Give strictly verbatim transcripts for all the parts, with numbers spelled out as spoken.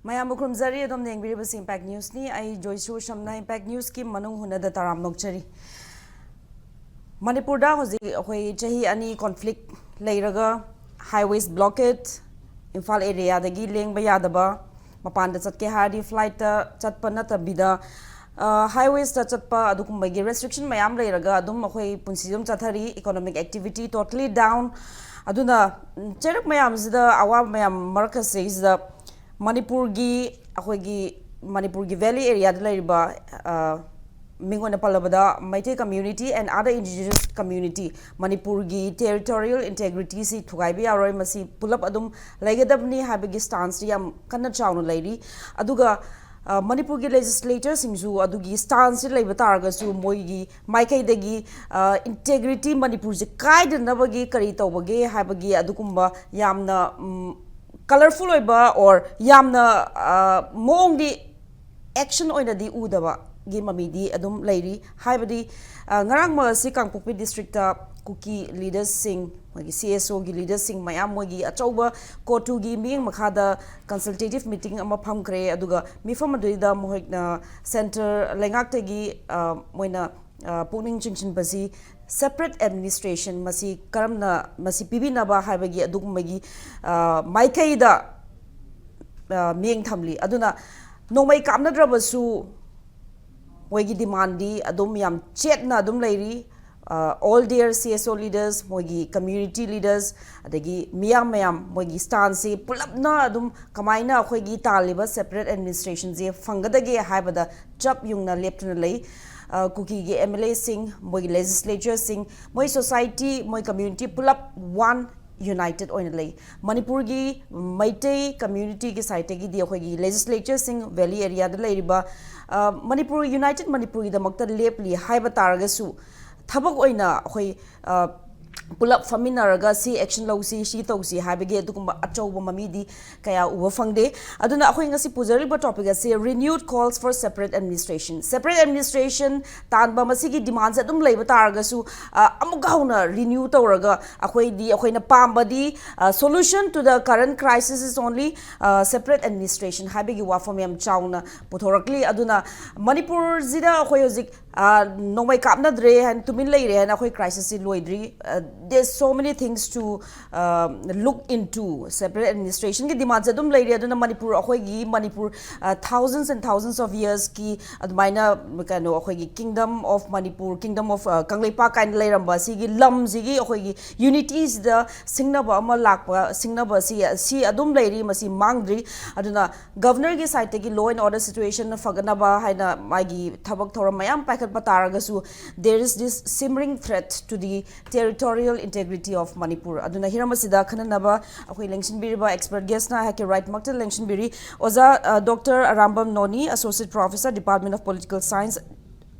ꯃꯌꯥꯝꯕꯨ ꯈꯨꯔꯨꯝꯖꯔꯤ꯫ ꯑꯗꯣꯝꯅ ꯌꯦꯡꯕꯤꯔꯤꯕꯁꯤ ꯏꯝꯄꯦꯛ ꯅ꯭ꯌꯨꯁꯅꯤ꯫ ꯑꯩ ꯖꯣꯏꯁꯨ ꯁꯝꯅ ꯏꯝꯄꯦꯛ ꯅ꯭ꯌꯨꯁꯀꯤ ꯃꯅꯨꯡ ꯍꯨꯠꯅꯗ ꯇꯔꯥꯝ ꯅꯣꯛꯆꯔꯤ꯫ ꯃꯅꯤꯄꯨꯔꯗ ꯍꯧꯖꯤꯛ ꯑꯩꯈꯣꯏ ꯆꯍꯤ ꯑꯅꯤ ꯀꯣꯟꯐ꯭ꯂꯤꯛ ꯂꯩꯔꯒ, ꯍꯥꯏꯋꯦꯁ ꯕ꯭ꯂꯣꯀꯦꯠ, ꯏꯝꯐꯥꯜ ꯑꯦꯔꯤꯌꯥꯗꯒꯤ ꯂꯦꯡꯕ ꯌꯥꯗꯕ, ꯃꯄꯥꯟꯗ ꯆꯠꯀꯦ ꯍꯥꯏꯔꯗꯤ ꯐ꯭ꯂꯥꯏꯠꯇ ꯆꯠꯄ ꯅꯠꯇꯕꯤꯗ, ꯍꯥꯏꯋꯦꯁꯇ ꯆꯠꯄ, ꯑꯗꯨꯒꯨꯝꯕꯒꯤ ꯔꯦꯁꯇ꯭ꯔꯤꯛꯁꯟ ꯃꯌꯥꯝ ꯂꯩꯔꯒ ꯑꯗꯨꯝ ꯑꯩꯈꯣꯏ ꯄꯨꯟꯁꯤ ꯑꯗꯨꯝ ꯆꯠꯊꯔꯤ꯫ Economic activity totally down. ꯑꯗꯨꯅ ꯎꯝ, ꯆꯩꯔꯛ ꯃꯌꯥꯝꯁꯤꯗ, ꯑꯋꯥꯕ ꯃꯌꯥꯝ ꯃꯔꯛ ꯑꯁꯤꯁꯤꯗ ꯃꯅꯤꯄꯨꯔꯒꯤ, ꯑꯩꯈꯣꯏꯒꯤ ꯃꯅꯤꯄꯨꯔꯒꯤ ꯚꯦꯂꯤ ꯑꯦꯔꯤꯌꯥꯗ ꯂꯩꯔꯤꯕ, ꯑ, ꯃꯤꯡ ꯑꯣꯏꯅ ꯄꯜꯂꯕꯗ, Meitei community and other indigenous community, ꯃꯅꯤꯄꯨꯔꯒꯤ territorial integrityꯁꯤ ꯊꯨꯒꯥꯏꯕ ꯌꯥꯔꯣꯏ, ꯃꯁꯤ ꯄꯨꯂꯞ ꯑꯗꯨꯝ ꯂꯩꯒꯗꯕꯅꯤ ꯍꯥꯏꯕꯒꯤ ꯁ꯭ꯇꯥꯟꯁꯁꯤ ꯌꯥꯝ ꯀꯟꯅ ꯆꯥꯎꯅ ꯂꯩꯔꯤ꯫ ꯑꯗꯨꯒ, ꯑ, ꯃꯅꯤꯄꯨꯔꯒꯤ ꯂꯦꯖꯤꯁꯂꯦꯇꯔꯁꯤꯡꯁꯨ ꯑꯗꯨꯒꯤ ꯁ꯭ꯇꯥꯟꯁꯁꯤ ꯂꯩꯕ ꯇꯥꯔꯒꯁꯨ, ꯃꯣꯏꯒꯤ ꯃꯥꯏꯀꯩꯗꯒꯤ, ꯑ, ꯏꯟꯇꯦꯒ꯭ꯔꯤꯇꯤ ꯃꯅꯤꯄꯨꯔꯁꯦ ꯀꯥꯏꯗꯅꯕꯒꯤ ꯀꯔꯤ ꯇꯧꯕꯒꯦ ꯍꯥꯏꯕꯒꯤ ꯑꯗꯨꯒꯨꯝꯕ ꯌꯥꯝꯅ, ꯎꯝ, ꯀꯂꯔꯐꯨꯜ ꯑꯣꯏꯕ or ꯌꯥꯝꯅ, ꯑ, ꯃꯑꯣꯡꯗꯤ ꯑꯦꯛꯁꯟ ꯑꯣꯏꯅꯗꯤ ꯎꯗꯕꯒꯤ ꯃꯃꯤꯗꯤ ꯑꯗꯨꯝ ꯂꯩꯔꯤ꯫ ꯍꯥꯏꯕꯗꯤ, ꯑ, ꯉꯔꯥꯡꯃꯛ ꯑꯁꯤ ꯀꯥꯡꯄꯣꯛꯄꯤ ꯗꯤꯁꯇ꯭ꯔꯤꯛꯇ ꯀꯨꯀꯤ ꯂꯤꯗꯔꯁꯤꯡ, ꯃꯣꯏꯒꯤ C S Oꯒꯤ ꯂꯤꯗꯔꯁꯤꯡ ꯃꯌꯥꯝ, ꯃꯣꯏꯒꯤ ꯑꯆꯧꯕ ꯀꯣꯇꯨꯒꯤ ꯃꯤꯠꯌꯦꯡ ꯃꯈꯥꯗ ꯀꯟꯁꯜꯇꯦꯇꯤꯞ ꯃꯤꯇꯤꯡ ꯑꯃ ꯐꯝꯈ꯭ꯔꯦ꯫ ꯑꯗꯨꯒ ꯃꯤꯐꯝ ꯑꯗꯨꯗ ꯃꯈꯣꯏꯅ ꯁꯦꯟꯇꯔ ꯂꯩꯉꯥꯛꯇꯒꯤ, ꯑ, ꯃꯣꯏꯅ, ꯑ, ꯄꯨꯛꯅꯤꯡ ꯆꯤꯡꯁꯤꯟꯕꯁꯤ ꯁꯦꯄꯔꯦꯠ ꯑꯦꯗꯃꯤꯅꯤꯁꯇ꯭ꯔꯦꯁꯟ ꯃꯁꯤ ꯀꯔꯝꯅ ꯃꯁꯤ ꯄꯤꯕꯤꯅꯕ ꯍꯥꯏꯕꯒꯤ ꯑꯗꯨꯒꯨꯝꯕꯒꯤ, ꯑ, ꯃꯥꯏꯀꯩꯗ, ꯑ, ꯃꯤꯠꯌꯦꯡ ꯊꯝꯂꯤ꯫ ꯑꯗꯨꯅ ꯅꯣꯡꯃꯩ ꯀꯥꯞꯅꯗ꯭ꯔꯕꯁꯨ ꯃꯣꯏꯒꯤ ꯗꯤꯃꯥꯟꯗꯤ ꯑꯗꯨꯝ ꯌꯥꯝ ꯆꯦꯠꯅ ꯑꯗꯨꯝ ꯂꯩꯔꯤ꯫ ꯑ, all their C S O leaders, ꯃꯣꯏꯒꯤ community leaders, ꯑꯗꯒꯤ ꯃꯤꯌꯥꯝ ꯃꯌꯥꯝ ꯃꯣꯏꯒꯤ ꯁ꯭ꯇꯥꯟꯁꯤ ꯄꯨꯂꯞꯅ ꯑꯗꯨꯝ ꯀꯃꯥꯏꯅ ꯑꯩꯈꯣꯏꯒꯤ ꯇꯥꯜꯂꯤꯕ ꯁꯦꯄꯔꯦꯠ ꯑꯦꯗꯃꯤꯅꯤꯁꯇ꯭ꯔꯦꯁꯟꯁꯦ ꯐꯪꯒꯗꯒꯦ ꯍꯥꯏꯕꯗ ꯆꯞ ꯌꯨꯡꯅ ꯂꯦꯞꯇꯨꯅ ꯂꯩ꯫ ꯑ, ꯀꯨꯀꯤꯒꯤ M L Aꯁꯤꯡ, ꯃꯣꯏꯒꯤ ꯂꯦꯖꯤꯁꯂꯦꯆꯔꯁꯤꯡ, ꯃꯣꯏ ꯁꯣꯁꯥꯏꯇꯤ, ꯃꯣꯏ ꯀꯝꯃ꯭ꯌꯨꯅꯤꯇꯤ ꯄꯨꯂꯞ ꯋꯥꯟ ꯌꯨꯅꯥꯏꯇꯦꯠ ꯑꯣꯏꯅ ꯂꯩ꯫ ꯃꯅꯤꯄꯨꯔꯒꯤ ꯃꯩꯇꯩ ꯀꯝꯃ꯭ꯌꯨꯅꯤꯇꯤꯒꯤ ꯁꯥꯏꯠꯇꯒꯤꯗꯤ ꯑꯩꯈꯣꯏꯒꯤ ꯂꯦꯖꯤꯁꯂꯦꯆꯔꯁꯤꯡ, ꯚꯦꯂꯤ ꯑꯦꯔꯤꯌꯥꯗ ꯂꯩꯔꯤꯕ, ꯑ, ꯃꯅꯤꯄꯨꯔ, ꯌꯨꯅꯥꯏꯇꯦꯠ ꯃꯅꯤꯄꯨꯔꯒꯤꯗꯃꯛꯇ ꯂꯦꯞꯂꯤ ꯍꯥꯏꯕ ꯇꯥꯔꯒꯁꯨ, ꯊꯕꯛ ꯑꯣꯏꯅ ꯑꯩꯈꯣꯏ, ꯑ, ꯄꯨꯂꯞ ꯐꯝꯃꯤꯟꯅꯔꯒ ꯁꯤ action ꯂꯧꯁꯤ, ꯁꯤ ꯇꯧꯁꯤ ꯍꯥꯏꯕꯒꯤ ꯑꯗꯨꯒꯨꯝꯕ ꯑꯆꯧꯕ ꯃꯃꯤꯗꯤ ꯀꯌꯥ ꯎꯕ ꯐꯪꯗꯦ꯫ ꯑꯗꯨꯅ ꯑꯩꯈꯣꯏ ꯉꯁꯤ ꯄꯨꯖꯔꯤꯕ topic ꯑꯁꯤ renewed calls for separate administration, separate administration ꯇꯥꯟꯕ ꯃꯁꯤꯒꯤ demands ꯑꯗꯨꯝ ꯂꯩꯕ ꯇꯥꯔꯒꯁꯨ, ꯑ, ꯑꯃꯨꯛꯀ ꯍꯧꯅ renew ꯇꯧꯔꯒ ꯑꯩꯈꯣꯏꯗꯤ, ꯑꯩꯈꯣꯏꯅ ꯄꯥꯝꯕꯗꯤ, ꯑ, solution to the current crisis is only, ꯑ, separate administration ꯍꯥꯏꯕꯒꯤ ꯋꯥꯐꯝ ꯌꯥꯝ ꯆꯥꯎꯅ ꯄꯨꯊꯣꯔꯛꯂꯤ꯫ ꯑꯗꯨꯅ ꯃꯅꯤꯄꯨꯔꯁꯤꯗ ꯑꯩꯈꯣꯏ ꯍꯧꯖꯤꯛ, ꯑ, ꯅꯣꯡꯃꯩ ꯀꯥꯞꯅꯗ꯭ꯔꯦ ꯍꯥꯏꯅ ꯇꯨꯃꯤꯟ ꯂꯩꯔꯦ ꯍꯥꯏꯅ ꯑꯩꯈꯣꯏ crisis ꯁꯤ ꯂꯣꯏꯗ꯭ꯔꯤ꯫ ꯑ, there's so many things to, ꯑ, look into꯫ Separate administration ꯒꯤ demands ꯑꯗꯨꯝ ꯂꯩꯔꯤ꯫ ꯑꯗꯨꯅ ꯃꯅꯤꯄꯨꯔ, ꯑꯩꯈꯣꯏꯒꯤ ꯃꯅꯤꯄꯨꯔ, ꯑ, thousands and thousands of years ꯀꯤ ꯑꯗꯨꯃꯥꯏꯅ, ꯀꯩꯅꯣ, ꯑꯩꯈꯣꯏꯒꯤ Kingdom of Manipur, Kingdom of, ꯑ, ꯀꯪꯂꯩꯄꯥꯛ ꯀꯥꯏꯅ ꯂꯩꯔꯝꯕ ꯁꯤꯒꯤ ꯂꯝꯁꯤꯒꯤ ꯑꯩꯈꯣꯏꯒꯤ unity ꯁꯤꯗ ꯁꯤꯡꯅꯕ ꯑꯃ ꯂꯥꯛꯄ, ꯁꯤꯡꯅꯕ ꯁꯤ, ꯁꯤ ꯑꯗꯨꯝ ꯂꯩꯔꯤ, ꯃꯁꯤ ꯃꯥꯡꯗ꯭ꯔꯤ꯫ ꯑꯗꯨꯅ Governor ꯒꯤ side ꯇꯒꯤ law and order situation ꯐꯒꯠꯅꯕ ꯍꯥꯏꯅ ꯃꯥꯒꯤ ꯊꯕꯛ ꯊꯧꯔꯝ ꯃꯌꯥꯝ ꯄꯥꯏꯈꯠꯄ ꯇꯥꯔꯒꯁꯨ, there is this simmering threat to the territorial integrity of Manipur꯫ ꯑꯗꯨꯅ ꯍꯤꯔꯝ ꯑꯁꯤꯗ ꯈꯟꯅꯅꯕ ꯑꯩꯈꯣꯏ ꯂꯦꯡꯁꯤꯟꯕꯤꯔꯤꯕ expert guest ꯅ ꯑꯩꯍꯥꯛꯀꯤ right ꯃꯛꯇ ꯂꯦꯡꯁꯤꯟꯕꯤꯔꯤ, ꯑꯣꯖꯥ, ꯑ, Doctor ꯑꯔꯥꯝꯕꯝ ꯅꯣꯅꯤ, Associate Professor, Department of Political Science,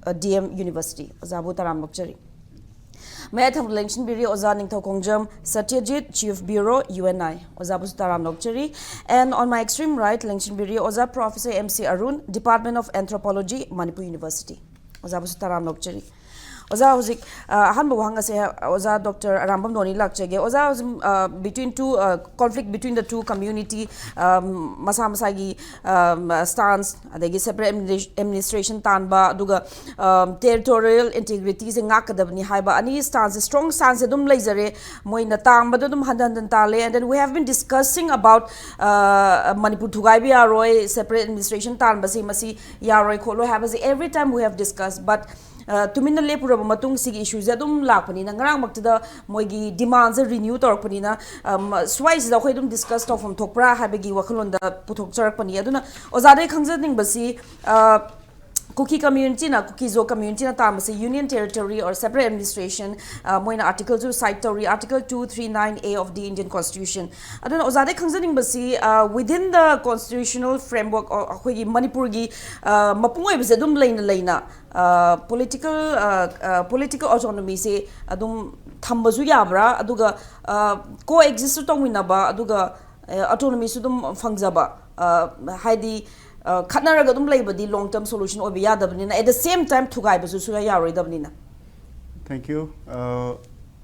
ꯑ, D M University꯫ ꯑꯣꯖꯥꯕꯨ ꯇꯔꯥꯝꯅ ꯑꯣꯛꯆꯔꯤ꯫ ꯃꯌꯥꯏ ꯊꯪꯕꯗ ꯂꯦꯡꯁꯤꯟꯕꯤꯔꯤ ꯑꯣꯖꯥ ꯅꯤꯡꯊꯧꯈꯣꯡꯖꯝ ꯁꯇ꯭ꯌꯖꯤꯠ, Chief Bureau, U N I꯫ ꯑꯣꯖꯥꯕꯨꯁꯨ ꯇꯔꯥꯝꯅ ꯑꯣꯛꯆꯔꯤ꯫ And on my extreme right ꯂꯦꯡꯁꯤꯟꯕꯤꯔꯤ ꯑꯣꯖꯥ Professor M C Arun, Department of Anthropology, Manipur University꯫ ꯑꯣꯖꯥꯕꯨꯁꯨ ꯇꯔꯥꯝꯅ ꯑꯣꯛꯆꯔꯤ꯫ ꯑꯣꯖꯥ, ꯍꯧꯖꯤꯛ, ꯑ, ꯑꯍꯥꯟꯕ ꯋꯥꯍꯪ ꯑꯁꯦ ꯑꯣꯖꯥ Doctor ꯑꯔꯥꯝꯕꯝ ꯅꯣꯅꯤ ꯂꯥꯛꯆꯒꯦ꯫ ꯑꯣꯖꯥ, ꯍꯧꯖꯤꯛ, ꯑ, between two, ꯑ, conflict between the two community, ꯑ, ꯃꯁꯥ ꯃꯁꯥꯒꯤ, ꯑ, stance, ꯑꯗꯒꯤ separate administ-, administration ꯇꯥꯟꯕ, ꯑꯗꯨꯒ, ꯑ, territorial integrity ꯁꯦ ꯉꯥꯛꯀꯗꯕꯅꯤ ꯍꯥꯏꯕ ꯑꯅꯤ stance, strong stance ꯑꯗꯨꯝ ꯂꯩꯖꯔꯦ꯫ ꯃꯣꯏꯅ ꯇꯥꯟꯕꯗꯣ ꯑꯗꯨꯝ ꯍꯟꯖꯟ ꯍꯟꯖꯟ ꯇꯥꯜꯂꯦ꯫ And then we have been discussing about, ꯑ, ꯃꯅꯤꯄꯨꯔ ꯊꯨꯒꯥꯏꯕ ꯌꯥꯔꯣꯏ, separate administration ꯇꯥꯟꯕꯁꯤ ꯃꯁꯤ ꯌꯥꯔꯣꯏ ꯈꯣꯠꯂꯣꯏ ꯍꯥꯏꯕꯁꯤ every time we have discussed, but, ꯑ, ꯇꯨꯃꯤꯟꯅ ꯂꯦꯞꯄꯨꯔꯕ ꯃꯇꯨꯡ ꯁꯤꯒꯤ issue ꯁꯦ ꯑꯗꯨꯝ ꯂꯥꯛꯄꯅꯤꯅ, ꯉꯔꯥꯡꯃꯛꯇꯗ ꯃꯣꯏꯒꯤ demand ꯁꯦ renew ꯇꯧꯔꯛꯄꯅꯤꯅ, ꯑꯝ, ꯁ꯭ꯋꯥꯏꯁꯤꯗ ꯑꯩꯈꯣꯏ ꯑꯗꯨꯝ discuss ꯇꯧꯐꯝ ꯊꯣꯛꯄ꯭ꯔꯥ ꯍꯥꯏꯕꯒꯤ ꯋꯥꯈꯜꯂꯣꯟꯗ ꯄꯨꯊꯣꯛꯆꯔꯛꯄꯅꯤ꯫ ꯑꯗꯨꯅ ꯑꯣꯖꯥꯗꯒꯤ ꯈꯪꯖꯅꯤꯡꯕꯁꯤ, ꯑ, ꯀꯨꯀꯤ ꯀꯝꯃ꯭ꯌꯨꯅꯤꯇꯤꯅ, ꯀꯨꯀꯤ ꯖꯣ ꯀꯝꯃ꯭ꯌꯨꯅꯤꯇꯤꯅ ꯇꯥꯝꯕꯁꯤ union territory or separate administration, ꯃꯣꯏꯅ ꯑꯥꯔꯇꯤꯀꯜꯁꯨ ꯁꯥꯏꯠ ꯇꯧꯔꯤ, Article two three nine A of the Indian Constitution. ꯑꯗꯨꯅ ꯑꯣꯖꯥꯗꯩ ꯈꯪꯖꯅꯤꯡꯕꯁꯤ, within the constitutional framework ꯑꯩꯈꯣꯏꯒꯤ ꯃꯅꯤꯄꯨꯔꯒꯤ ꯃꯄꯨꯡ ꯑꯣꯏꯕꯁꯦ ꯑꯗꯨꯝ ꯂꯩꯅ ꯂꯩꯅ ꯄꯣꯂꯤꯇꯤꯀꯦꯜ ꯄꯣꯂꯤꯇꯤꯀꯦꯜ ꯑꯣꯇꯣꯅꯣꯃꯤꯁꯦ ꯑꯗꯨꯝ ꯊꯝꯕꯁꯨ ꯌꯥꯕ꯭ꯔꯥ? ꯑꯗꯨꯒ ꯀꯣ ꯑꯦꯛꯖꯤꯁꯁꯨ ꯇꯧꯃꯤꯟꯅꯕ, ꯑꯗꯨꯒ ꯑꯣꯇꯣꯅꯣꯃꯤꯁꯨ ꯑꯗꯨꯝ ꯐꯪꯖꯕ, ꯍꯥꯏꯗꯤ ꯈꯠꯅꯔꯒ ꯑꯗꯨꯝ ꯂꯩꯕꯗꯤ ꯂꯣꯡ ꯇꯔꯝ ꯁꯣꯂꯨꯁꯟ ꯑꯣꯏꯕ ꯌꯥꯗꯕꯅꯤꯅ, at the same time ꯊꯨꯒꯥꯏꯕꯁꯨ ꯁꯨꯡꯌꯥ ꯌꯥꯔꯣꯏꯗꯕꯅꯤꯅ꯫ Thank you.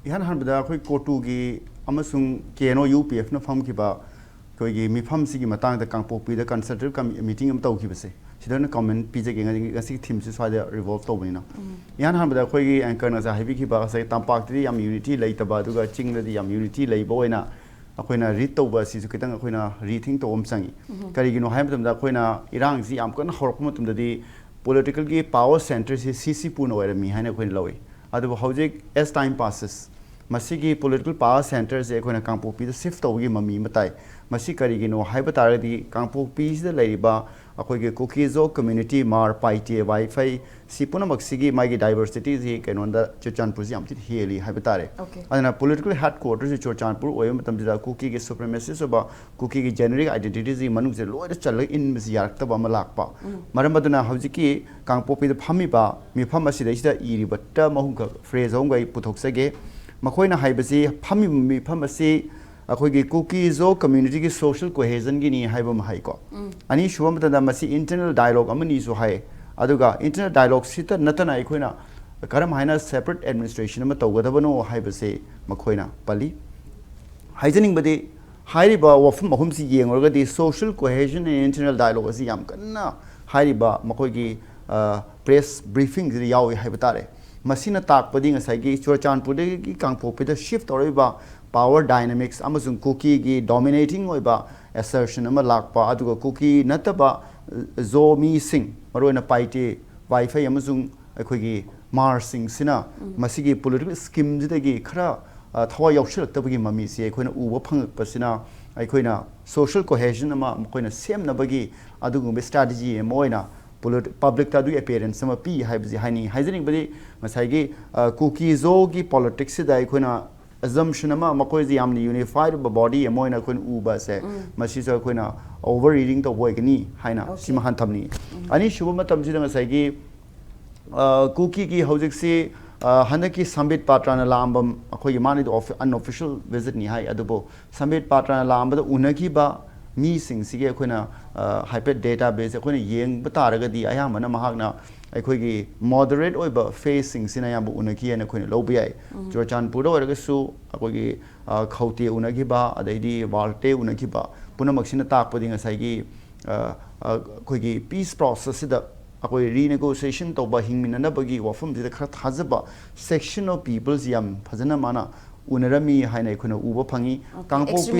ꯏꯍꯥꯟ ꯍꯥꯟꯕꯗ ꯑꯩꯈꯣꯏ ꯀꯣꯇꯨꯒꯤ ꯑꯃꯁꯨꯡ ꯀꯦ ꯑꯦꯟ ꯑꯣ ꯌꯨ ꯄꯤ ꯑꯦꯐꯅ ꯐꯝꯈꯤꯕ ꯑꯩꯈꯣꯏꯒꯤ ꯃꯤꯐꯝꯁꯤꯒꯤ ꯃꯇꯥꯡꯗ ꯀꯥꯡꯄꯣꯛꯄꯤꯗ ꯀꯟꯁꯜꯇꯦꯇꯤꯚ ꯃꯤꯇꯤꯡ ꯑꯃ ꯇꯧꯈꯤꯕꯁꯦ, ꯁꯤꯗ ꯑꯣꯏꯅ ꯀꯃꯦꯟ ꯄꯤꯖꯒꯦ꯫ ꯉꯁꯤꯒꯤ ꯊꯤꯝꯁꯤ ꯁ꯭ꯋꯥꯏꯗ ꯔꯤꯚꯣꯜꯕ ꯇꯧꯕꯅꯤꯅ, ꯏꯍꯥꯟ ꯍꯥꯟꯕꯗ ꯑꯩꯈꯣꯏꯒꯤ ꯑꯦꯡꯀꯔꯅ ꯉꯁꯥꯏ ꯍꯥꯏꯕꯤꯈꯤꯕ ꯉꯁꯥꯏ ꯇꯝꯄꯥꯛꯇꯗꯤ ꯌꯥꯝ ꯌꯨꯅꯤꯇꯤ ꯂꯩꯇꯕ ꯑꯗꯨꯒ ꯆꯤꯡꯗꯗꯤ ꯌꯥꯝ ꯌꯨꯅꯤꯇꯤ ꯂꯩꯕ ꯑꯣꯏꯅ ꯑꯩꯈꯣꯏꯅ ꯔꯤꯗ ꯇꯧꯕ ꯑꯁꯤꯁꯨ ꯈꯤꯇꯪ ꯑꯩꯈꯣꯏꯅ ꯔꯤꯊꯤꯡ ꯇꯧꯕ ꯑꯃ ꯆꯪꯉꯤ꯫ ꯀꯔꯤꯒꯤꯅꯣ ꯍꯥꯏꯕ ꯃꯇꯝꯗ ꯑꯩꯈꯣꯏꯅ ꯏꯔꯥꯡꯁꯤ ꯌꯥꯝ ꯀꯟꯅ ꯍꯧꯔꯛꯄ ꯃꯇꯝꯗꯗꯤ ꯄꯣꯂꯤꯇꯤꯀꯦꯜꯒꯤ ꯄꯥꯋꯔ ꯁꯦꯟꯇꯔꯁꯤ ꯁꯤ ꯁꯤ ꯄꯨꯅ ꯑꯣꯏꯔꯝꯃꯤ ꯍꯥꯏꯅ ꯑꯩꯈꯣꯏꯅ ꯂꯧꯏ꯫ ꯑꯗꯨꯕꯨ ꯍꯧꯖꯤꯛ as time passes ꯃꯁꯤꯒꯤ ꯄꯣꯂꯤꯇꯤꯀꯦꯜ ꯄꯥꯋꯔ ꯁꯦꯟꯇꯔꯁꯦ ꯑꯩꯈꯣꯏꯅ ꯀꯥꯡꯄꯣꯛꯄꯤꯗ ꯁꯤꯐ ꯇꯧꯕꯒꯤ ꯃꯃꯤ ꯑꯃ ꯇꯥꯏ꯫ ꯃꯁꯤ ꯀꯔꯤꯒꯤꯅꯣ ꯍꯥꯏꯕ ꯇꯥꯔꯒꯗꯤ ꯀꯥꯡꯄꯣꯛꯄꯤꯁꯤꯗ ꯂꯩꯔꯤꯕ ꯑꯩꯈꯣꯏꯒꯤ ꯀꯨꯀꯤ ꯖꯣ ꯀꯝꯃ꯭ꯌꯨꯅꯤꯇꯤ, ꯃꯥꯔ, ꯄꯥꯏꯇꯦ, ꯋꯥꯏꯐꯩ, ꯁꯤ ꯄꯨꯝꯅꯃꯛꯁꯤꯒꯤ ꯃꯥꯒꯤ ꯗꯥꯏꯕꯔꯁꯤꯇꯤꯁꯤ ꯀꯩꯅꯣꯗ ꯆꯨꯔꯆꯥꯟꯄꯨꯔꯁꯤ ꯌꯥꯝ ꯊꯤꯅ ꯍꯦꯜꯂꯤ ꯍꯥꯏꯕ ꯇꯥꯔꯦ꯫ Okay. ꯑꯗꯨꯅ ꯄꯣꯂꯤꯇꯤꯀꯦꯜ ꯍꯦꯗ ꯀ꯭ꯋꯥꯇꯔꯁꯤ ꯆꯨꯔꯆꯥꯟꯄꯨꯔ ꯑꯣꯏꯕ ꯃꯇꯝꯁꯤꯗ ꯀꯨꯀꯤꯒꯤ ꯁꯨꯄ꯭ꯔꯦꯃꯦꯁꯤꯁ ꯑꯣꯏꯕ ꯀꯨꯀꯤꯒꯤ ꯖꯦꯅꯦꯔꯤꯛ ꯑꯥꯏꯗꯦꯟꯇꯤꯇꯤꯁꯤ ꯃꯅꯨꯡꯁꯤꯗ ꯂꯣꯏꯅ ꯆꯜꯂꯒ ꯏꯟꯕꯁꯤ ꯌꯥꯔꯛꯇꯕ ꯑꯃ ꯂꯥꯛꯄ꯫ ꯃꯔꯝ ꯑꯗꯨꯅ ꯍꯧꯖꯤꯛꯀꯤ ꯀꯥꯡꯄꯣꯛꯄꯤꯗ ꯐꯝꯃꯤꯕ ꯃꯤꯐꯝ ꯑꯁꯤꯗꯩꯁꯤꯗ ꯏꯔꯤꯕ ꯇꯔꯝ ꯑꯍꯨꯝꯈꯛ, ꯐ꯭ꯔꯦꯖ ꯑꯍꯨꯝꯈꯛ ꯑꯩ ꯄꯨꯊꯣꯛꯆꯒꯦ꯫ ꯃꯈꯣꯏꯅ ꯍꯥꯏꯕꯁꯤ ꯐꯝꯃꯤꯕ ꯃꯤꯐꯝ ꯑꯁꯤ ꯑꯩꯈꯣꯏꯒꯤ ꯀꯨꯀꯤ ꯖꯣ ꯀꯝꯃ꯭ꯌꯨꯅꯤꯇꯤꯒꯤ ꯁꯣꯁꯤꯌꯦꯜ ꯀꯣꯍꯦꯖꯟꯒꯤꯅꯤ ꯍꯥꯏꯕ ꯑꯃ ꯍꯥꯏꯀꯣ꯫ ꯑꯅꯤꯁꯨꯕ ꯑꯃꯗꯅ ꯃꯁꯤ ꯏꯟꯇꯔꯅꯦꯜ ꯗꯥꯏꯂꯣꯒ ꯑꯃꯅꯤꯁꯨ ꯍꯥꯏ꯫ ꯑꯗꯨꯒ ꯏꯟꯇꯔꯅꯦꯜ ꯗꯥꯏꯂꯣꯒꯁꯤꯇ ꯅꯠꯇꯅ ꯑꯩꯈꯣꯏꯅ ꯀꯔꯝ ꯍꯥꯏꯅ ꯁꯦꯄꯔꯦꯠ ꯑꯦꯗꯃꯤꯅꯤꯁꯇ꯭ꯔꯦꯁꯟ ꯑꯃ ꯇꯧꯒꯗꯕꯅꯣ ꯍꯥꯏꯕꯁꯦ ꯃꯈꯣꯏꯅ ꯄꯜꯂꯤ꯫ ꯍꯥꯏꯖꯅꯤꯡꯕꯗꯤ ꯍꯥꯏꯔꯤꯕ ꯋꯥꯐꯝ ꯑꯍꯨꯝꯁꯤ ꯌꯦꯡꯂꯨꯔꯒꯗꯤ social cohesion and internal dialogue ꯑꯁꯤ ꯌꯥꯝ ꯀꯟꯅ ꯍꯥꯏꯔꯤꯕ ꯃꯈꯣꯏꯒꯤ ꯄ꯭ꯔꯦꯁ ꯕ꯭ꯔꯤꯐꯤꯡꯁꯤꯗ ꯌꯥꯎꯏ ꯍꯥꯏꯕ ꯇꯥꯔꯦ꯫ ꯃꯁꯤꯅ ꯇꯥꯛꯄꯗꯤ ꯉꯁꯥꯏꯒꯤ ꯆꯨꯔꯆꯥꯟꯄꯨꯔꯗꯒꯤ ꯀꯥꯡꯄꯣꯛꯄꯤꯗ ꯁꯤꯐ ꯇꯧꯔꯛꯏꯕ ꯄꯥꯋꯔ ꯗꯥꯏꯅꯥꯃꯤꯛꯁ ꯑꯃꯁꯨꯡ ꯀꯨꯀꯤꯒꯤ ꯗꯣꯃꯤꯅꯦꯇꯤꯡ ꯑꯣꯏꯕ ꯑꯦꯁꯔꯁꯟ ꯑꯃ ꯂꯥꯛꯄ, ꯑꯗꯨꯒ ꯀꯨꯀꯤ ꯅꯠꯇꯕ ꯖꯣ ꯃꯤꯁꯤꯡ, ꯃꯔꯨꯑꯣꯏꯅ ꯄꯥꯏꯇꯦ, ꯋꯥꯏꯐꯩ ꯑꯃꯁꯨꯡ ꯑꯩꯈꯣꯏꯒꯤ ꯃꯥꯔꯁꯤꯡꯁꯤꯅ ꯃꯁꯤꯒꯤ ꯄꯣꯂꯤꯇꯤꯀꯦꯜ ꯁ꯭ꯀꯤꯝꯁꯤꯗꯒꯤ ꯈꯔ ꯊꯋꯥꯏ ꯌꯥꯎꯁꯤꯜꯂꯛꯇꯕꯒꯤ ꯃꯃꯤꯁꯤ ꯑꯩꯈꯣꯏꯅ ꯎꯕ ꯐꯪꯉꯛꯄꯁꯤꯅ ꯑꯩꯈꯣꯏꯅ ꯁꯣꯁꯤꯌꯦꯜ ꯀꯣꯍꯦꯖꯟ ꯑꯃ ꯃꯈꯣꯏꯅ ꯁꯦꯝꯅꯕꯒꯤ ꯑꯗꯨꯒꯨꯝꯕ ꯁ꯭ꯇ꯭ꯔꯦꯇꯦꯖꯤ ꯑꯃ ꯑꯣꯏꯅ ꯄꯕ꯭ꯂꯤꯛꯇ ꯑꯗꯨꯒꯤ ꯑꯦꯄꯤꯌꯔꯦꯟꯁ ꯑꯃ ꯄꯤ ꯍꯥꯏꯕꯁꯤ ꯍꯥꯏꯅꯤꯡꯉꯤ꯫ ꯍꯥꯏꯖꯅꯤꯡꯕꯗꯤ ꯉꯁꯥꯏꯒꯤ ꯀꯨꯀꯤꯖꯣꯒꯤ ꯄꯣꯂꯤꯇꯤꯛꯁꯁꯤꯗ ꯑꯩꯈꯣꯏꯅ ꯑꯦꯖꯝꯁꯟ ꯑꯃ, ꯃꯈꯣꯏꯁꯦ ꯌꯥꯝꯅ ꯌꯨꯅꯤꯐꯥꯏꯗ ꯑꯣꯏꯕ ꯕꯣꯗꯤ ꯑꯃ ꯑꯣꯏꯅ ꯑꯩꯈꯣꯏꯅ ꯎꯕ ꯑꯁꯦ, ꯃꯁꯤꯁꯨ ꯑꯩꯈꯣꯏꯅ ꯑꯣꯚꯔ ꯔꯤꯗꯤꯡ ꯇꯧꯕ ꯑꯣꯏꯒꯅꯤ ꯍꯥꯏꯅ ꯁꯤꯃ ꯍꯥꯟꯅ ꯊꯝꯅꯤꯡꯉꯤ꯫ ꯑꯅꯤꯁꯨꯕ ꯃꯇꯝꯁꯤꯗ ꯉꯁꯥꯏꯒꯤ ꯀꯨꯀꯤꯒꯤ ꯍꯧꯖꯤꯛꯁꯤ ꯍꯟꯗꯛꯀꯤ ꯁꯝꯕꯤꯠ ꯄꯥꯇ꯭ꯔꯥꯅ ꯂꯥꯛꯑꯝꯕ, ꯑꯩꯈꯣꯏꯒꯤ ꯃꯥꯅꯤꯗꯤ ꯑꯟꯑꯣꯐꯤꯁꯤꯌꯦꯜ ꯚꯤꯖꯤꯠꯅꯤ ꯍꯥꯏ, ꯑꯗꯨꯕꯨ ꯁꯝꯕꯤꯠ ꯄꯥꯇ꯭ꯔꯥꯅ ꯂꯥꯛꯑꯝꯕꯗ ꯎꯅꯈꯤꯕ ꯃꯤꯁꯤꯡꯁꯤꯒꯤ ꯑꯩꯈꯣꯏꯅ ꯍꯥꯏꯐꯦꯠ ꯗꯦꯇꯥ ꯕꯦꯁ ꯑꯩꯈꯣꯏꯅ ꯌꯦꯡꯕ ꯇꯥꯔꯒꯗꯤ, ꯑꯌꯥꯝꯕꯅ ꯃꯍꯥꯛꯅ ꯑꯩꯈꯣꯏꯒꯤ ꯃꯣꯗꯔꯦꯠ ꯑꯣꯏꯕ ꯐꯦꯁꯁꯤꯡꯁꯤꯅ ꯑꯌꯥꯝꯕ ꯎꯅꯈꯤ ꯍꯥꯏꯅ ꯑꯩꯈꯣꯏꯅ ꯂꯧꯕ ꯌꯥꯏ꯫ ꯆꯨꯔꯆꯥꯟꯄꯨꯔꯗ ꯑꯣꯏꯔꯒꯁꯨ ꯑꯩꯈꯣꯏꯒꯤ ꯈꯧꯇꯦ ꯎꯅꯈꯤꯕ, ꯑꯗꯩꯗꯤ ꯋꯥꯔꯇꯦ ꯎꯅꯈꯤꯕ, ꯄꯨꯝꯅꯃꯛꯁꯤꯅ ꯇꯥꯛꯄꯗꯤ ꯉꯁꯥꯏꯒꯤ ꯑꯩꯈꯣꯏꯒꯤ ꯄꯤꯁ ꯄ꯭ꯔꯣꯁꯦꯁꯁꯤꯗ ꯑꯩꯈꯣꯏ ꯔꯤꯅꯦꯒꯣꯁꯤꯌꯦꯁꯟ ꯇꯧꯕ, ꯍꯤꯡꯃꯤꯟꯅꯅꯕꯒꯤ ꯋꯥꯐꯝꯁꯤꯗ ꯈꯔ ꯊꯥꯖꯕ ꯁꯦꯛꯁꯟ ꯑꯣꯐ ꯄꯤꯄꯜꯁ ꯌꯥꯝ ꯐꯖꯅ ꯃꯥꯅ ꯎꯅꯔꯝꯃꯤ ꯍꯥꯏꯅ ꯑꯩꯈꯣꯏꯅ ꯎꯕ ꯐꯪꯉꯤ꯫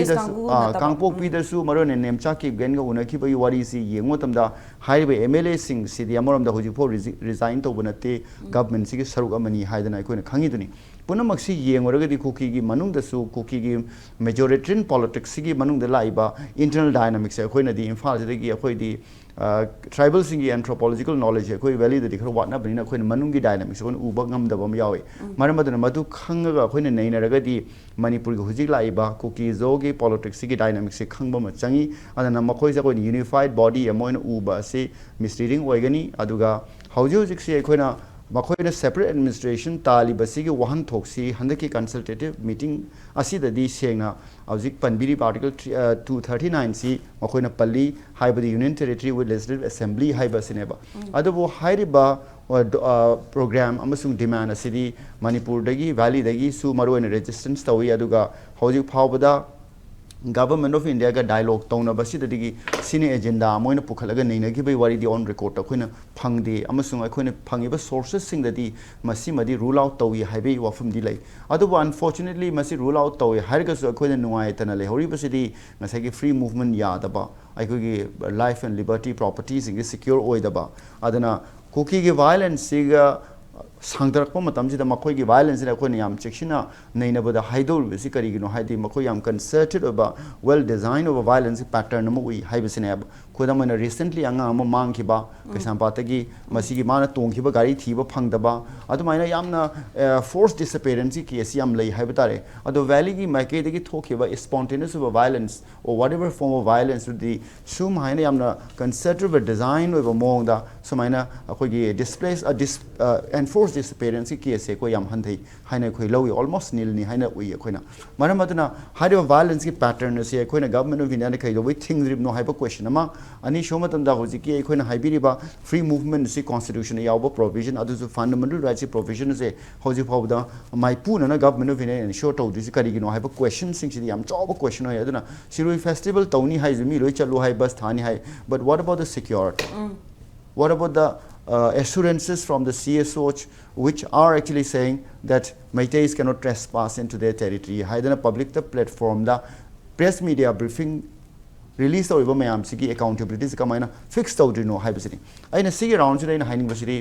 ꯀꯥꯡꯄꯣꯛꯄꯤꯗꯁꯨ ꯃꯔꯨꯑꯣꯏꯅ ꯅꯦꯝꯆꯥ ꯀꯤꯞꯒꯦꯟꯒ ꯎꯅꯈꯤꯕꯒꯤ ꯋꯥꯔꯤꯁꯤ ꯌꯦꯡꯕ ꯃꯇꯝꯗ, ꯍꯥꯏꯔꯤꯕ ꯑꯦꯝ ꯑꯦꯜ ꯑꯦꯁꯤꯡꯁꯤꯗꯤ ꯑꯃꯔꯣꯝꯗ ꯍꯧꯖꯤꯛꯐꯥꯎ ꯔꯤꯖꯥꯏꯟ ꯇꯧꯕ ꯅꯠꯇꯦ, ꯒꯚꯔꯟꯃꯦꯟꯁꯤꯒꯤ ꯁꯔꯨꯛ ꯑꯃꯅꯤ ꯍꯥꯏꯗꯅ ꯑꯩꯈꯣꯏꯅ ꯈꯪꯉꯤꯗꯨꯅꯤ꯫ ꯄꯨꯝꯅꯃꯛꯁꯤ ꯌꯦꯡꯂꯨꯔꯒꯗꯤ ꯀꯨꯀꯤꯒꯤ ꯃꯅꯨꯡꯗꯁꯨ, ꯀꯨꯀꯤꯒꯤ ꯃꯦꯖꯣꯔꯤꯇꯦꯔꯤꯌꯟ ꯄꯣꯂꯤꯇꯤꯛꯁꯁꯤꯒꯤ ꯃꯅꯨꯡꯗ ꯂꯥꯛꯏꯕ ꯏꯟꯇꯔꯅꯦꯜ ꯗꯥꯏꯅꯥꯃꯤꯛꯁꯦ ꯑꯩꯈꯣꯏꯅꯗꯤ ꯏꯝꯐꯥꯜꯁꯤꯗꯒꯤ ꯑꯩꯈꯣꯏꯗꯤ ꯇ꯭ꯔꯥꯏꯕꯦꯜꯁꯤꯡꯒꯤ ꯑꯦꯟꯊ꯭ꯔꯣꯄꯣꯂꯣꯖꯤꯀꯦꯜ ꯅꯣꯂꯦꯖꯁꯦ ꯑꯩꯈꯣꯏ ꯚꯦꯂꯤꯗꯗꯤ ꯈꯔ ꯋꯥꯠꯅꯕꯅꯤꯅ ꯑꯩꯈꯣꯏꯅ ꯃꯅꯨꯡꯒꯤ ꯗꯥꯏꯅꯥꯃꯤꯛꯁꯦ ꯑꯩꯈꯣꯏꯅ ꯎꯕ ꯉꯝꯗꯕ ꯑꯃ ꯌꯥꯎꯏ꯫ ꯃꯔꯝ ꯑꯗꯨꯅ ꯃꯗꯨ ꯈꯪꯉꯒ ꯑꯩꯈꯣꯏꯅ ꯅꯩꯅꯔꯒꯗꯤ ꯃꯅꯤꯄꯨꯔꯒꯤ ꯍꯧꯖꯤꯛ ꯂꯥꯛꯏꯕ ꯀꯨꯀꯤꯖꯣꯒꯤ ꯄꯣꯂꯤꯇꯤꯛꯁꯁꯤꯒꯤ ꯗꯥꯏꯅꯥꯃꯤꯛꯁꯁꯦ ꯈꯪꯕ ꯑꯃ ꯆꯪꯉꯤ꯫ ꯑꯗꯨꯅ ꯃꯈꯣꯏꯁꯦ ꯑꯩꯈꯣꯏꯅ ꯌꯨꯅꯤꯐꯥꯏꯠ ꯕꯣꯗꯤ ꯑꯃ ꯑꯣꯏꯅ ꯎꯕ ꯑꯁꯤ ꯃꯤꯁꯂꯤꯗꯤꯡ ꯑꯣꯏꯒꯅꯤ꯫ ꯑꯗꯨꯒ ꯍꯧꯖꯤꯛ ꯍꯧꯖꯤꯛꯁꯤ ꯑꯩꯈꯣꯏꯅ ꯃꯈꯣꯏꯅ ꯁꯦꯄꯔꯦꯠ ꯑꯦꯗꯃꯤꯅꯤꯁꯇ꯭ꯔꯦꯁꯟ ꯇꯥꯜꯂꯤꯕꯁꯤꯒꯤ ꯋꯥꯍꯟꯊꯣꯛꯁꯤ ꯍꯟꯗꯛꯀꯤ ꯀꯟꯁꯜꯇꯦꯇꯤꯞ ꯃꯤꯇꯤꯡ ꯑꯁꯤꯗꯗꯤ ꯁꯦꯡꯅ ꯍꯧꯖꯤꯛ ꯄꯟꯕꯤꯔꯤꯕ ꯑꯥꯔꯇꯤꯀꯜ ꯊ꯭ꯔꯤ, ꯇꯨ ꯊꯥꯔꯇꯤ ꯅꯥꯏꯟꯁꯤ ꯃꯈꯣꯏꯅ ꯄꯜꯂꯤ, ꯍꯥꯏꯕꯗꯤ Union Territory with Legislative Assembly ꯍꯥꯏꯕ ꯑꯁꯤꯅꯦꯕ꯫ ꯑꯗꯨꯕꯨ ꯍꯥꯏꯔꯤꯕ ꯄ꯭ꯔꯣꯒ꯭ꯔꯥꯝ ꯑꯃꯁꯨꯡ ꯗꯤꯃꯥꯟ ꯑꯁꯤꯗꯤ ꯃꯅꯤꯄꯨꯔꯗꯒꯤ, ꯚꯦꯂꯤꯗꯒꯤꯁꯨ ꯃꯔꯨꯑꯣꯏꯅ ꯔꯦꯖꯤꯁꯇꯦꯟꯁ ꯇꯧꯏ꯫ ꯑꯗꯨꯒ ꯍꯧꯖꯤꯛ ꯐꯥꯎꯕꯗ ꯒꯚꯔꯟꯃꯦꯟ ꯑꯣꯐ ꯏꯟꯗꯤꯌꯥꯒ ꯗꯥꯏꯂꯣꯒ ꯇꯧꯅꯕꯁꯤꯗꯗꯒꯤ ꯁꯤꯅꯤ ꯑꯦꯖꯦꯟꯗꯥ ꯑꯃ ꯑꯣꯏꯅ ꯄꯨꯈꯠꯂꯒ ꯅꯩꯅꯈꯤꯕꯒꯤ ꯋꯥꯔꯤꯗꯤ ꯑꯣꯟ ꯔꯦꯀꯣꯔꯗ ꯑꯩꯈꯣꯏꯅ ꯐꯪꯗꯦ, ꯑꯃꯁꯨꯡ ꯑꯩꯈꯣꯏꯅ ꯐꯪꯉꯤꯕ ꯁꯣꯔꯁꯦꯁꯁꯤꯡꯗꯗꯤ ꯃꯁꯤꯃꯗꯤ ꯔꯨꯜ ꯑꯥꯎꯠ ꯇꯧꯏ ꯍꯥꯏꯕꯒꯤ ꯋꯥꯐꯝꯗꯤ ꯂꯩ꯫ ꯑꯗꯨꯕꯨ ꯑꯟꯐꯣꯔꯆꯨꯅꯦꯠꯂꯤ ꯃꯁꯤ ꯔꯨꯜ ꯑꯥꯎꯠ ꯇꯧꯏ ꯍꯥꯏꯔꯒꯁꯨ ꯑꯩꯈꯣꯏꯅ ꯅꯨꯡꯉꯥꯏꯇꯅ ꯂꯩꯍꯧꯔꯤꯕꯁꯤꯗꯤ ꯉꯁꯥꯏꯒꯤ ꯐ꯭ꯔꯤ ꯃꯨꯚꯃꯦꯟ ꯌꯥꯗꯕ, ꯑꯩꯈꯣꯏꯒꯤ life and liberty, ꯄ꯭ꯔꯣꯄꯔꯇꯤꯁꯤꯡꯁꯤ ꯁꯤꯀ꯭ꯌꯣꯔ ꯑꯣꯏꯗꯕ, ꯑꯗꯨꯅ ꯀꯨꯀꯤꯒꯤ ꯚꯥꯏꯑꯣꯂꯦꯟꯁꯁꯤꯒ ꯁꯥꯡꯊꯔꯛꯄ ꯃꯇꯝꯁꯤꯗ ꯃꯈꯣꯏꯒꯤ violence ꯁꯤꯅ ꯑꯩꯈꯣꯏꯅ ꯌꯥꯝ ꯆꯦꯛꯁꯤꯟꯅ ꯅꯩꯅꯕꯗ ꯍꯥꯏꯗꯣꯔꯤꯕꯁꯤ ꯀꯔꯤꯒꯤꯅꯣ ꯍꯥꯏꯗꯤ, ꯃꯈꯣꯏ ꯌꯥꯝ concerted ꯑꯣꯏꯕ, well design ꯑꯣꯏꯕ violence pattern ꯑꯃ ꯎꯏ ꯍꯥꯏꯕꯁꯤꯅꯦꯕ꯫ ꯈꯨꯗꯝ ꯑꯣꯏꯅ, recently ꯑꯉꯥꯡ ꯑꯃ ꯃꯥꯡꯈꯤꯕ ꯀꯩꯁꯥꯝꯄꯥꯠꯇꯒꯤ, ꯃꯁꯤꯒꯤ ꯃꯥꯅ ꯇꯣꯡꯈꯤꯕ ꯒꯥꯔꯤ ꯊꯤꯕ ꯐꯪꯗꯕ, ꯑꯗꯨꯃꯥꯏꯅ ꯌꯥꯝꯅ forced disappearance ꯀꯤ case ꯌꯥꯝ ꯂꯩ ꯍꯥꯏꯕ ꯇꯥꯔꯦ꯫ ꯑꯗꯣ valley ꯒꯤ ꯃꯥꯏꯀꯩꯗꯒꯤ ꯊꯣꯛꯈꯤꯕ spontaneous ꯑꯣꯏꯕ violence or whatever form of violence ꯗꯨꯗꯤ ꯁꯨꯝ ꯍꯥꯏꯅ ꯌꯥꯝꯅ concerted ꯑꯣꯏꯕ, design ꯑꯣꯏꯕ ꯃꯑꯣꯡꯗ ꯁꯨꯃꯥꯏꯅ ꯑꯩꯈꯣꯏꯒꯤ displace, dis enforced disappearance ꯀꯤ case ꯁꯦ ꯑꯩꯈꯣꯏ ꯌꯥꯝ ꯍꯟꯊꯩ ꯍꯥꯏꯅ ꯑꯩꯈꯣꯏ ꯂꯧꯏ, almost nil ꯅꯤ ꯍꯥꯏꯅ ꯎꯏ ꯑꯩꯈꯣꯏꯅ꯫ ꯃꯔꯝ ꯑꯗꯨꯅ ꯍꯥꯏꯔꯤꯕ violence ꯀꯤ pattern ꯑꯁꯤ ꯑꯩꯈꯣꯏꯅ Government of India ꯅ ꯀꯩꯗꯧꯕꯩ ꯊꯤꯡꯗ꯭ꯔꯤꯕꯅꯣ ꯍꯥꯏꯕ question ꯑꯃ, ꯑꯅꯤꯁꯨꯕ ꯃꯇꯝꯗ ꯍꯧꯖꯤꯛꯀꯤ ꯑꯩꯈꯣꯏꯅ ꯍꯥꯏꯕꯤꯔꯤꯕ free movement ꯁꯤ constitution ꯗ ꯌꯥꯎꯕ provision, ꯑꯗꯨꯁꯨ fundamental rights ꯀꯤ provision ꯁꯦ ꯍꯧꯖꯤꯛ ꯐꯥꯎꯕꯗ ꯃꯥꯏꯄꯨꯅꯅ Government of India ꯅ ensure ꯇꯧꯗ꯭ꯔꯤꯁꯤ ꯀꯔꯤꯒꯤꯅꯣ ꯍꯥꯏꯕ question ꯁꯤꯡꯁꯤꯗꯤ ꯌꯥꯝ ꯆꯥꯎꯕ question ꯑꯣꯏ꯫ ꯑꯗꯨꯅ ꯁꯤꯔꯣꯏ festival ꯇꯧꯅꯤ ꯍꯥꯏꯁꯤ ꯃꯤ ꯂꯣꯏ ꯆꯠꯂꯨ ꯍꯥꯏ, bus ꯊꯥꯅꯤ ꯍꯥꯏ, but what about the security? What about the uh, assurances from the C S O H which are actually saying that Meiteis cannot trespass into their territory ꯍꯥꯏꯗꯅ public ꯇ platform ꯗ press media briefing release ꯇꯧꯔꯤꯕ ꯃꯌꯥꯝꯁꯤꯒꯤ accountability ꯁꯤ ꯀꯃꯥꯏꯅ fix ꯇꯧꯗ꯭ꯔꯤꯅꯣ ꯍꯥꯏꯕꯁꯤꯅꯤ꯫ ꯑꯩꯅ ꯁꯤꯒꯤ round ꯁꯤꯗ ꯑꯩꯅ ꯍꯥꯏꯅꯤꯡꯕꯁꯤꯗꯤ,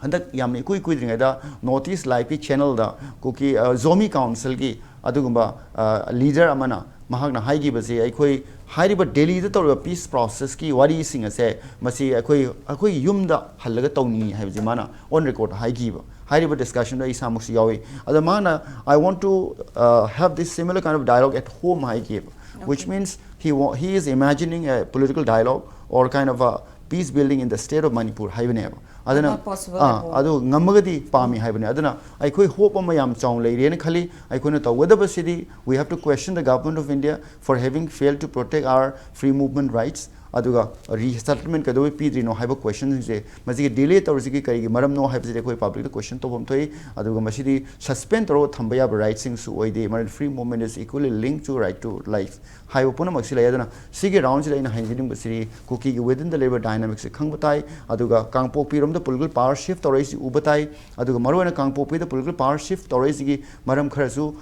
ꯍꯟꯗꯛ ꯌꯥꯝꯅ ꯏꯀꯨꯏ ꯀꯨꯏꯗ꯭ꯔꯤꯉꯩꯗ North East Live ꯀꯤ channel ꯗ ꯀꯨꯀꯤ, ꯑ, Zomi Council ꯒꯤ ꯑꯗꯨꯒꯨꯝꯕ, ꯑ, leader ꯑꯃꯅ ꯃꯍꯥꯛꯅ ꯍꯥꯏꯈꯤꯕꯁꯤ, ꯑꯩꯈꯣꯏ ꯍꯥꯏꯔꯤꯕ ꯗꯦꯜꯂꯤꯗ ꯇꯧꯔꯤꯕ peace process ꯀꯤ ꯋꯥꯔꯤꯁꯤꯡ ꯑꯁꯦ ꯃꯁꯤ ꯑꯩꯈꯣꯏ, ꯑꯩꯈꯣꯏ ꯌꯨꯝꯗ ꯍꯜꯂꯒ ꯇꯧꯅꯤꯡꯏ ꯍꯥꯏꯕꯁꯤ ꯃꯥꯅ on record ꯍꯥꯏꯈꯤꯕ꯫ ꯍꯥꯏꯔꯤꯕ discussion ꯗ ꯑꯩ ꯏꯁꯥꯃꯛꯁꯨ ꯌꯥꯎꯏ꯫ ꯑꯗꯣ ꯃꯥꯅ, "I want to uh, have this similar kind of dialogue at home" ꯍꯥꯏꯈꯤꯕ, which means he wa- he is imagining a political dialogue or kind of a peace building in the state of Manipur ꯍꯥꯏꯕꯅꯦꯕ꯫ ꯑꯗꯨꯅ, Not possible ah, at home. ꯑꯗꯨ ꯉꯝꯃꯒꯗꯤ ꯄꯥꯝꯃꯤ ꯍꯥꯏꯕꯅꯦ꯫ ꯑꯗꯨꯅ ꯑꯩꯈꯣꯏ hope ꯑꯃ ꯌꯥꯝ ꯆꯥꯎꯅ ꯂꯩꯔꯦꯅ ꯈꯜꯂꯤ꯫ ꯑꯩꯈꯣꯏꯅ ꯇꯧꯒꯗꯕꯁꯤꯗꯤ, we have to question the Government of India for having failed to protect our free movement rights. ꯑꯗꯨꯒ resettlement ꯀꯩꯗꯧꯕꯩ ꯄꯤꯗ꯭ꯔꯤꯅꯣ ꯍꯥꯏꯕ question ꯁꯤꯡꯁꯦ, ꯃꯁꯤꯒꯤ delay ꯇꯧꯔꯤꯁꯤꯒꯤ ꯀꯔꯤꯒꯤ ꯃꯔꯝꯅꯣ ꯍꯥꯏꯕꯁꯤꯗꯤ ꯑꯩꯈꯣꯏ public ꯇ question ꯇꯧꯐꯝ ꯊꯣꯛꯏ꯫ ꯑꯗꯨꯒ ꯃꯁꯤꯗꯤ suspend ꯇꯧꯔꯒ ꯊꯝꯕ ꯌꯥꯕ right ꯁꯤꯡꯁꯨ ꯑꯣꯏꯗꯦ, ꯃꯔꯝꯗꯤ free movement is equally linked to right to life ꯍꯥꯏꯕ ꯄꯨꯝꯅꯃꯛꯁꯤ ꯂꯩ꯫ ꯑꯗꯨꯅ ꯁꯤꯒꯤ round ꯁꯤꯗ ꯑꯩꯅ ꯍꯥꯏꯖꯅꯤꯡꯕꯁꯤꯗꯤ, ꯀꯨꯀꯤꯒꯤ within ꯗ ꯂꯩꯔꯤꯕ dynamics ꯁꯤ ꯈꯪꯕ ꯇꯥꯏ꯫ ꯑꯗꯨꯒ ꯀꯥꯡꯄꯣꯛꯄꯤꯔꯣꯝꯗ political power shift ꯇꯧꯔꯛꯏꯁꯤ ꯎꯕ ꯇꯥꯏ꯫ ꯑꯗꯨꯒ ꯃꯔꯨꯑꯣꯏꯅ ꯀꯥꯡꯄꯣꯛꯄꯤꯗ political power shift ꯇꯧꯔꯛꯏꯁꯤꯒꯤ ꯃꯔꯝ ꯈꯔꯁꯨ,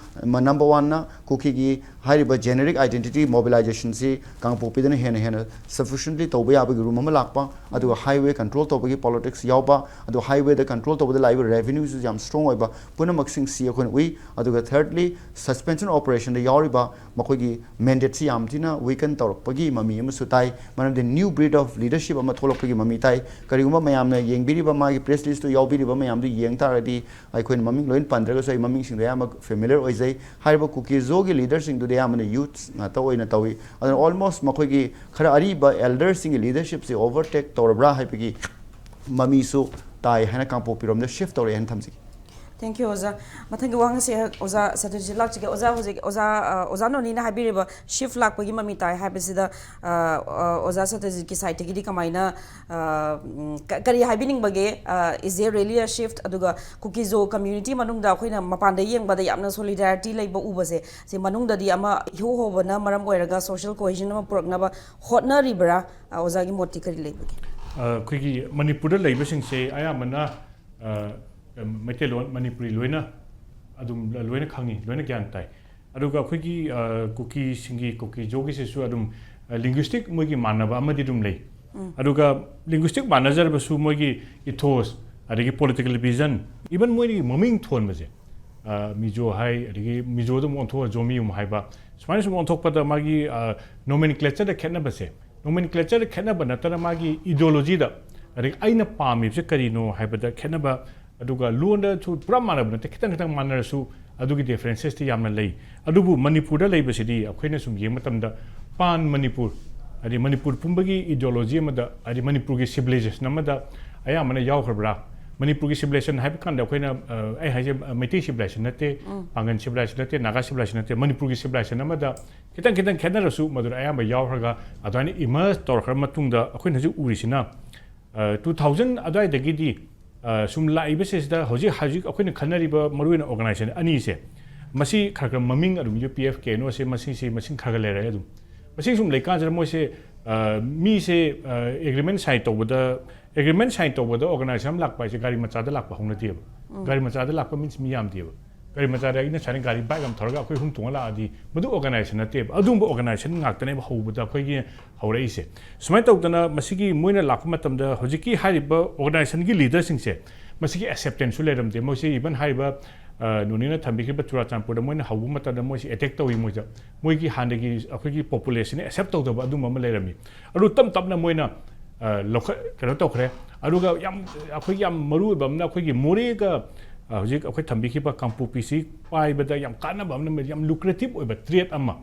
number one ꯅ ꯀꯨꯀꯤꯒꯤ ꯍꯥꯏꯔꯤꯕ generic identity mobilization ꯁꯤ ꯀꯥꯡꯄꯣꯛꯄꯤꯗꯅ ꯍꯦꯟꯅ ꯍꯦꯟꯅ sufficiently ꯇꯧꯕ ꯌꯥꯕꯒꯤ room ꯑꯃ ꯂꯥꯛꯄ, ꯑꯗꯨꯒ highway control ꯇꯧꯕꯒꯤ politics ꯌꯥꯎꯕ, ꯑꯗꯨ highwayꯗ control ꯇꯧꯕꯗ ꯂꯥꯛꯏꯕ revenueꯁꯨ ꯌꯥꯝ strong ꯑꯣꯏꯕ, ꯄꯨꯝꯅꯃꯛꯁꯤꯡꯁꯤ ꯑꯩꯈꯣꯏꯅ ꯎꯏ꯫ ꯑꯗꯨꯒ thirdly, suspension operationꯗ ꯌꯥꯎꯔꯤꯕ ꯃꯈꯣꯏꯒꯤ mandateꯁꯤ ꯌꯥꯝ ꯊꯤꯅ weaken ꯇꯧꯔꯛꯄꯒꯤ ꯃꯃꯤ ꯑꯃꯁꯨ ꯇꯥꯏ꯫ ꯃꯔꯝꯗꯤ new breed of leadership ꯑꯃ ꯊꯣꯛꯂꯛꯄꯒꯤ ꯃꯃꯤ ꯇꯥꯏ꯫ ꯀꯔꯤꯒꯨꯝꯕ ꯃꯌꯥꯝꯅ ꯌꯦꯡꯕꯤꯔꯤꯕ ꯃꯥꯒꯤ press listꯇꯨ ꯌꯥꯎꯕꯤꯔꯤꯕ ꯃꯌꯥꯝꯗꯨ ꯌꯦꯡ ꯇꯥꯔꯒꯗꯤ, ꯑꯩꯈꯣꯏꯅ ꯃꯃꯤꯡ ꯂꯣꯏꯅ ꯄꯟꯗ꯭ꯔꯒꯁꯨ ꯑꯩ ꯃꯃꯤꯡꯁꯤꯡꯗꯣ ꯑꯌꯥꯝꯕ familiar ꯑꯣꯏꯖꯩ꯫ ꯍꯥꯏꯔꯤꯕ ꯀꯨꯀꯤꯖꯣꯒꯤ leaderꯁꯤꯡꯗꯨꯗꯤ ꯑꯌꯥꯝꯕꯅ youths ꯉꯥꯛꯇ ꯑꯣꯏꯅ ꯇꯧꯏ꯫ ꯑꯗꯨꯅ almost ꯃꯈꯣꯏꯒꯤ ꯈꯔ ꯑꯔꯤꯕ elderꯁꯤꯡꯒꯤ leadershipꯁꯤ overtake ꯇꯧꯔꯕ꯭ꯔꯥ ꯍꯥꯏꯕꯒꯤ ꯃꯃꯤꯁꯨ ꯇꯥꯏ ꯍꯥꯏꯅ ꯀꯥꯡꯄꯣꯛꯄꯤꯔꯣꯝꯗ shift ꯇꯧꯔꯛꯑꯦ ꯍꯥꯏꯅ ꯊꯝꯖꯒꯦ꯫ Thank you, ꯑꯣꯖꯥ꯫ ꯃꯊꯪꯒꯤ ꯋꯥꯍꯪꯁꯦ ꯑꯣꯖꯥ ꯁꯇ꯭ꯌꯖꯤꯠ ꯂꯥꯛꯆꯒꯦ꯫ ꯑꯣꯖꯥ, ꯍꯧꯖꯤꯛ ꯑꯣꯖꯥ, ꯑ, ꯑꯣꯖꯥ ꯅꯣꯅꯤꯅ ꯍꯥꯏꯕꯤꯔꯤꯕ shift ꯂꯥꯛꯄꯒꯤ ꯃꯃꯤ ꯇꯥꯏ ꯍꯥꯏꯕꯁꯤꯗ, ꯑ, ꯑ, ꯑꯣꯖꯥ ꯁꯇ꯭ꯌꯖꯤꯠꯀꯤ sideꯇꯒꯤꯗꯤ ꯀꯃꯥꯏꯅ, ꯑ, ꯎꯝ, ꯀ-, ꯀꯔꯤ ꯍꯥꯏꯕꯤꯅꯤꯡꯕꯒꯦ? ꯑ, is there really a shift? ꯑꯗꯨꯒ ꯀꯨꯀꯤꯖꯣ community ꯃꯅꯨꯡꯗ ꯑꯩꯈꯣꯏꯅ ꯃꯄꯥꯟꯗ ꯌꯦꯡꯕꯗ ꯌꯥꯝꯅ solidarity ꯂꯩꯕ ꯎꯕꯁꯦ, ꯁꯤ ꯃꯅꯨꯡꯗꯗꯤ ꯑꯃ ꯏꯍꯧ ꯍꯧꯕꯅ ꯃꯔꯝ ꯑꯣꯏꯔꯒ social cohesion ꯑꯃ ꯄꯨꯔꯛꯅꯕ ꯍꯣꯠꯅꯔꯤꯕ꯭ꯔꯥ? ꯑ, ꯑꯣꯖꯥꯒꯤ ꯃꯣꯠꯇꯤ ꯀꯔꯤ ꯂꯩꯕꯒꯦ? ꯑ, ꯑꯩꯈꯣꯏꯒꯤ ꯃꯅꯤꯄꯨꯔꯗ ꯂꯩꯕꯁꯤꯡꯁꯦ ꯑꯌꯥꯝꯕꯅ, ꯑ, ꯃꯩꯇꯩꯂꯣꯟ, ꯃꯅꯤꯄꯨꯔꯤ ꯂꯣꯏꯅ ꯑꯗꯨꯝ ꯂꯣꯏꯅ ꯈꯪꯉꯤ, ꯂꯣꯏꯅ ꯒ꯭ꯌꯥꯟ ꯇꯥꯏ꯫ ꯑꯗꯨꯒ ꯑꯩꯈꯣꯏꯒꯤ, ꯑ, ꯀꯨꯀꯤꯁꯤꯡꯒꯤ, ꯀꯨꯀꯤꯖꯣꯒꯤꯁꯤꯁꯨ ꯑꯗꯨꯝ, ꯑ, linguistic ꯃꯣꯏꯒꯤ ꯃꯥꯟꯅꯕ ꯑꯃꯗꯤ ꯑꯗꯨꯝ ꯂꯩ꯫ ꯑꯗꯨꯒ linguistic ꯃꯥꯟꯅꯖꯔꯕꯁꯨ ꯃꯣꯏꯒꯤ ethos, ꯑꯗꯒꯤ political vision, even ꯃꯣꯏꯒꯤ ꯃꯃꯤꯡ ꯊꯣꯟꯕꯁꯦ, ꯑ, ꯃꯤꯖꯣ ꯍꯥꯏ, ꯑꯗꯒꯤ ꯃꯤꯖꯣꯗ ꯑꯃꯨꯛ ꯑꯣꯟꯊꯣꯛꯑ ꯖꯣꯃꯤ ꯑꯃꯨꯛ ꯍꯥꯏꯕ, ꯁꯨꯃꯥꯏꯅ ꯁꯨꯝ ꯑꯣꯟꯊꯣꯛꯄꯗ ꯃꯥꯒꯤ, ꯑ, nomenclatureꯗ ꯈꯦꯠꯅꯕꯁꯦ, nomenclatureꯗ ꯈꯦꯠꯅꯕ ꯅꯠꯇꯅ ꯃꯥꯒꯤ ideologyꯗ, ꯑꯗꯒꯤ ꯑꯩꯅ ꯄꯥꯝꯃꯤꯕꯁꯦ ꯀꯔꯤꯅꯣ ꯍꯥꯏꯕꯗ ꯈꯦꯠꯅꯕ, ꯑꯗꯨꯒ ꯂꯣꯟꯗꯁꯨ ꯄꯨꯔꯥ ꯃꯥꯟꯅꯕ ꯅꯠꯇꯦ, ꯈꯤꯇꯪ ꯈꯤꯇꯪ ꯃꯥꯟꯅꯔꯁꯨ ꯑꯗꯨꯒꯤ differencesꯇꯤ ꯌꯥꯝꯅ ꯂꯩ꯫ ꯑꯗꯨꯕꯨ ꯃꯅꯤꯄꯨꯔꯗ ꯂꯩꯕꯁꯤꯗꯤ ꯑꯩꯈꯣꯏꯅ ꯁꯨꯝ ꯌꯦꯡꯕ ꯃꯇꯝꯗ pan ꯃꯅꯤꯄꯨꯔ, ꯍꯥꯏꯗꯤ ꯃꯅꯤꯄꯨꯔ ꯄꯨꯝꯕꯒꯤ ideology ꯑꯃꯗ, ꯍꯥꯏꯗꯤ ꯃꯅꯤꯄꯨꯔꯒꯤ civilization ꯑꯃꯗ ꯑꯌꯥꯝꯕꯅ ꯌꯥꯎꯈ꯭ꯔꯕ꯭ꯔꯥ? ꯃꯅꯤꯄꯨꯔꯒꯤ civilization ꯍꯥꯏꯕ ꯀꯥꯟꯗ ꯑꯩꯈꯣꯏꯅ, ꯑ, ꯑꯩ ꯍꯥꯏꯁꯦ, ꯑ, ꯃꯩꯇꯩ civilization ꯅꯠꯇꯦ, ꯄꯥꯡꯒꯜ civilization ꯅꯠꯇꯦ, ꯅꯥꯒꯥ civilization ꯅꯠꯇꯦ, ꯃꯅꯤꯄꯨꯔꯒꯤ civilization ꯑꯃꯗ ꯈꯤꯇꯪ ꯈꯤꯇꯪ ꯈꯦꯠꯅꯔꯁꯨ ꯃꯗꯨꯗ ꯑꯌꯥꯝꯕ ꯌꯥꯎꯈ꯭ꯔꯒ ꯑꯗꯨꯃꯥꯏꯅ emerge ꯇꯧꯔꯛꯈ꯭ꯔ ꯃꯇꯨꯡꯗ ꯑꯩꯈꯣꯏꯅ ꯍꯧꯖꯤꯛ ꯎꯔꯤꯁꯤꯅ, ꯑ, two thousand ꯑꯗꯨꯋꯥꯏꯗꯒꯤꯗꯤ, ꯑ, ꯁꯨꯝ ꯂꯥꯛꯏꯕꯁꯤꯗ ꯍꯧꯖꯤꯛ, ꯍꯧꯖꯤꯛ ꯑꯩꯈꯣꯏꯅ ꯈꯟꯅꯔꯤꯕ ꯃꯔꯨꯑꯣꯏꯅ organization ꯑꯅꯤꯁꯦ, ꯃꯁꯤ ꯈꯔ ꯈꯔ ꯃꯃꯤꯡ ꯑꯗꯨꯝ UPF, KNOꯁꯦ ꯃꯁꯤꯁꯦ ꯃꯁꯤꯡ ꯈꯔ ꯈꯔ ꯂꯩꯔꯦ ꯑꯗꯨꯝ꯫ ꯃꯁꯤ ꯁꯨꯝ ꯂꯩꯀꯥꯟꯁꯤꯗ ꯃꯣꯏꯁꯦ, ꯑ, ꯃꯤꯁꯦ, ꯑ, agreement sign ꯇꯧꯕꯗ, agreement sign ꯇꯧꯕꯗ organization ꯑꯃ ꯂꯥꯛꯄ ꯍꯥꯏꯁꯦ ꯒꯥꯔꯤ ꯃꯆꯥꯗ ꯂꯥꯛꯄ ꯍꯧꯅꯗꯦꯕ꯫ ꯒꯥꯔꯤ ꯃꯆꯥꯗ ꯂꯥꯛꯄ means ꯃꯤ ꯌꯥꯝꯗꯦꯕ꯫ ꯒꯥꯔꯤ ꯃꯆꯥꯗ ꯑꯩꯅ ꯁꯨꯃꯥꯏꯅ ꯒꯥꯔꯤ ꯕꯥꯏꯛ ꯑꯃ ꯊꯧꯔꯒ ꯑꯩꯈꯣꯏ ꯑꯍꯨꯝ ꯇꯣꯡꯉ ꯂꯥꯛꯑꯗꯤ, ꯃꯗꯨ ꯑꯣꯔꯒꯅꯥꯏꯖꯦꯁꯟ ꯅꯠꯇꯦꯕ꯫ ꯑꯗꯨꯒꯨꯝꯕ ꯑꯣꯔꯒꯅꯥꯏꯖꯦꯁꯟ ꯉꯥꯛꯇꯅꯦꯕ ꯍꯧꯕꯗ ꯑꯩꯈꯣꯏꯒꯤ ꯍꯧꯔꯛꯏꯁꯦ꯫ ꯁꯨꯃꯥꯏꯅ ꯇꯧꯗꯅ ꯃꯁꯤꯒꯤ ꯃꯣꯏꯅ ꯂꯥꯛꯄ ꯃꯇꯝꯗ ꯍꯧꯖꯤꯛꯀꯤ ꯍꯥꯏꯔꯤꯕ ꯑꯣꯔꯒꯅꯥꯏꯖꯦꯁꯟꯒꯤ ꯂꯤꯗꯔꯁꯤꯡꯁꯦ ꯃꯁꯤꯒꯤ ꯑꯦꯛꯁꯦꯞꯇꯦꯟꯁꯁꯨ ꯂꯩꯔꯝꯗꯦ꯫ ꯃꯣꯏꯁꯦ ꯏꯚꯟ ꯍꯥꯏꯔꯤꯕ, ꯑ, ꯅꯣꯅꯤꯅ ꯊꯝꯕꯤꯈꯤꯕ ꯆꯨꯔꯥꯆꯥꯟꯄꯨꯔꯗ ꯃꯣꯏꯅ ꯍꯧꯕ ꯃꯇꯝꯗ ꯃꯣꯏꯁꯦ ꯑꯦꯇꯦꯛ ꯇꯧꯏ꯫ ꯃꯣꯏꯗ ꯃꯣꯏꯒꯤ ꯍꯥꯟꯅꯒꯤ ꯑꯩꯈꯣꯏꯒꯤ ꯄꯣꯄꯨꯂꯦꯁꯟꯅ ꯑꯦꯛꯁꯦꯞ ꯇꯧꯗꯕ ꯑꯗꯨꯝꯕ ꯑꯃ ꯂꯩꯔꯝꯃꯤ꯫ ꯑꯗꯨ ꯇꯞ ꯇꯞꯅ ꯃꯣꯏꯅ, ꯑ, ꯂꯧꯈꯠ-, ꯀꯩꯅꯣ ꯇꯧꯈ꯭ꯔꯦ꯫ ꯑꯗꯨꯒ ꯌꯥꯝ, ꯑꯩꯈꯣꯏꯒꯤ ꯌꯥꯝ ꯃꯔꯨ ꯑꯣꯏꯕ ꯑꯃꯅ ꯑꯩꯈꯣꯏꯒꯤ ꯃꯣꯔꯦꯒ, ꯑ, ꯍꯧꯖꯤꯛ ꯑꯩꯈꯣꯏ ꯊꯝꯕꯤꯈꯤꯕ ꯀꯥꯡꯄꯣꯛꯄꯤꯁꯤ ꯄꯥꯏꯕꯗ ꯌꯥꯝ ꯀꯥꯟꯅꯕ ꯑꯃꯅ, ꯌꯥꯝ ꯂꯨꯀ꯭ꯔꯦꯇꯤꯞ ꯑꯣꯏꯕ ꯇ꯭ꯔꯦꯠ ꯑꯃ꯫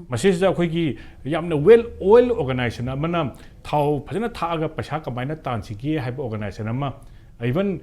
ꯃꯁꯤꯁꯤꯗ ꯑꯩꯈꯣꯏꯒꯤ ꯌꯥꯝꯅ ꯋꯦꯜ ꯑꯣꯏꯜ ꯑꯣꯔꯒꯅꯥꯏꯖꯦꯁꯟ ꯑꯃꯅ ꯊꯥꯎ ꯐꯖꯅ ꯊꯥꯛꯑꯒ ꯄꯩꯁꯥ ꯀꯃꯥꯏꯅ ꯇꯥꯟꯁꯤꯒꯦ ꯍꯥꯏꯕ ꯑꯣꯔꯒꯅꯥꯏꯖꯦꯁꯟ ꯑꯃ, ꯏꯚꯟ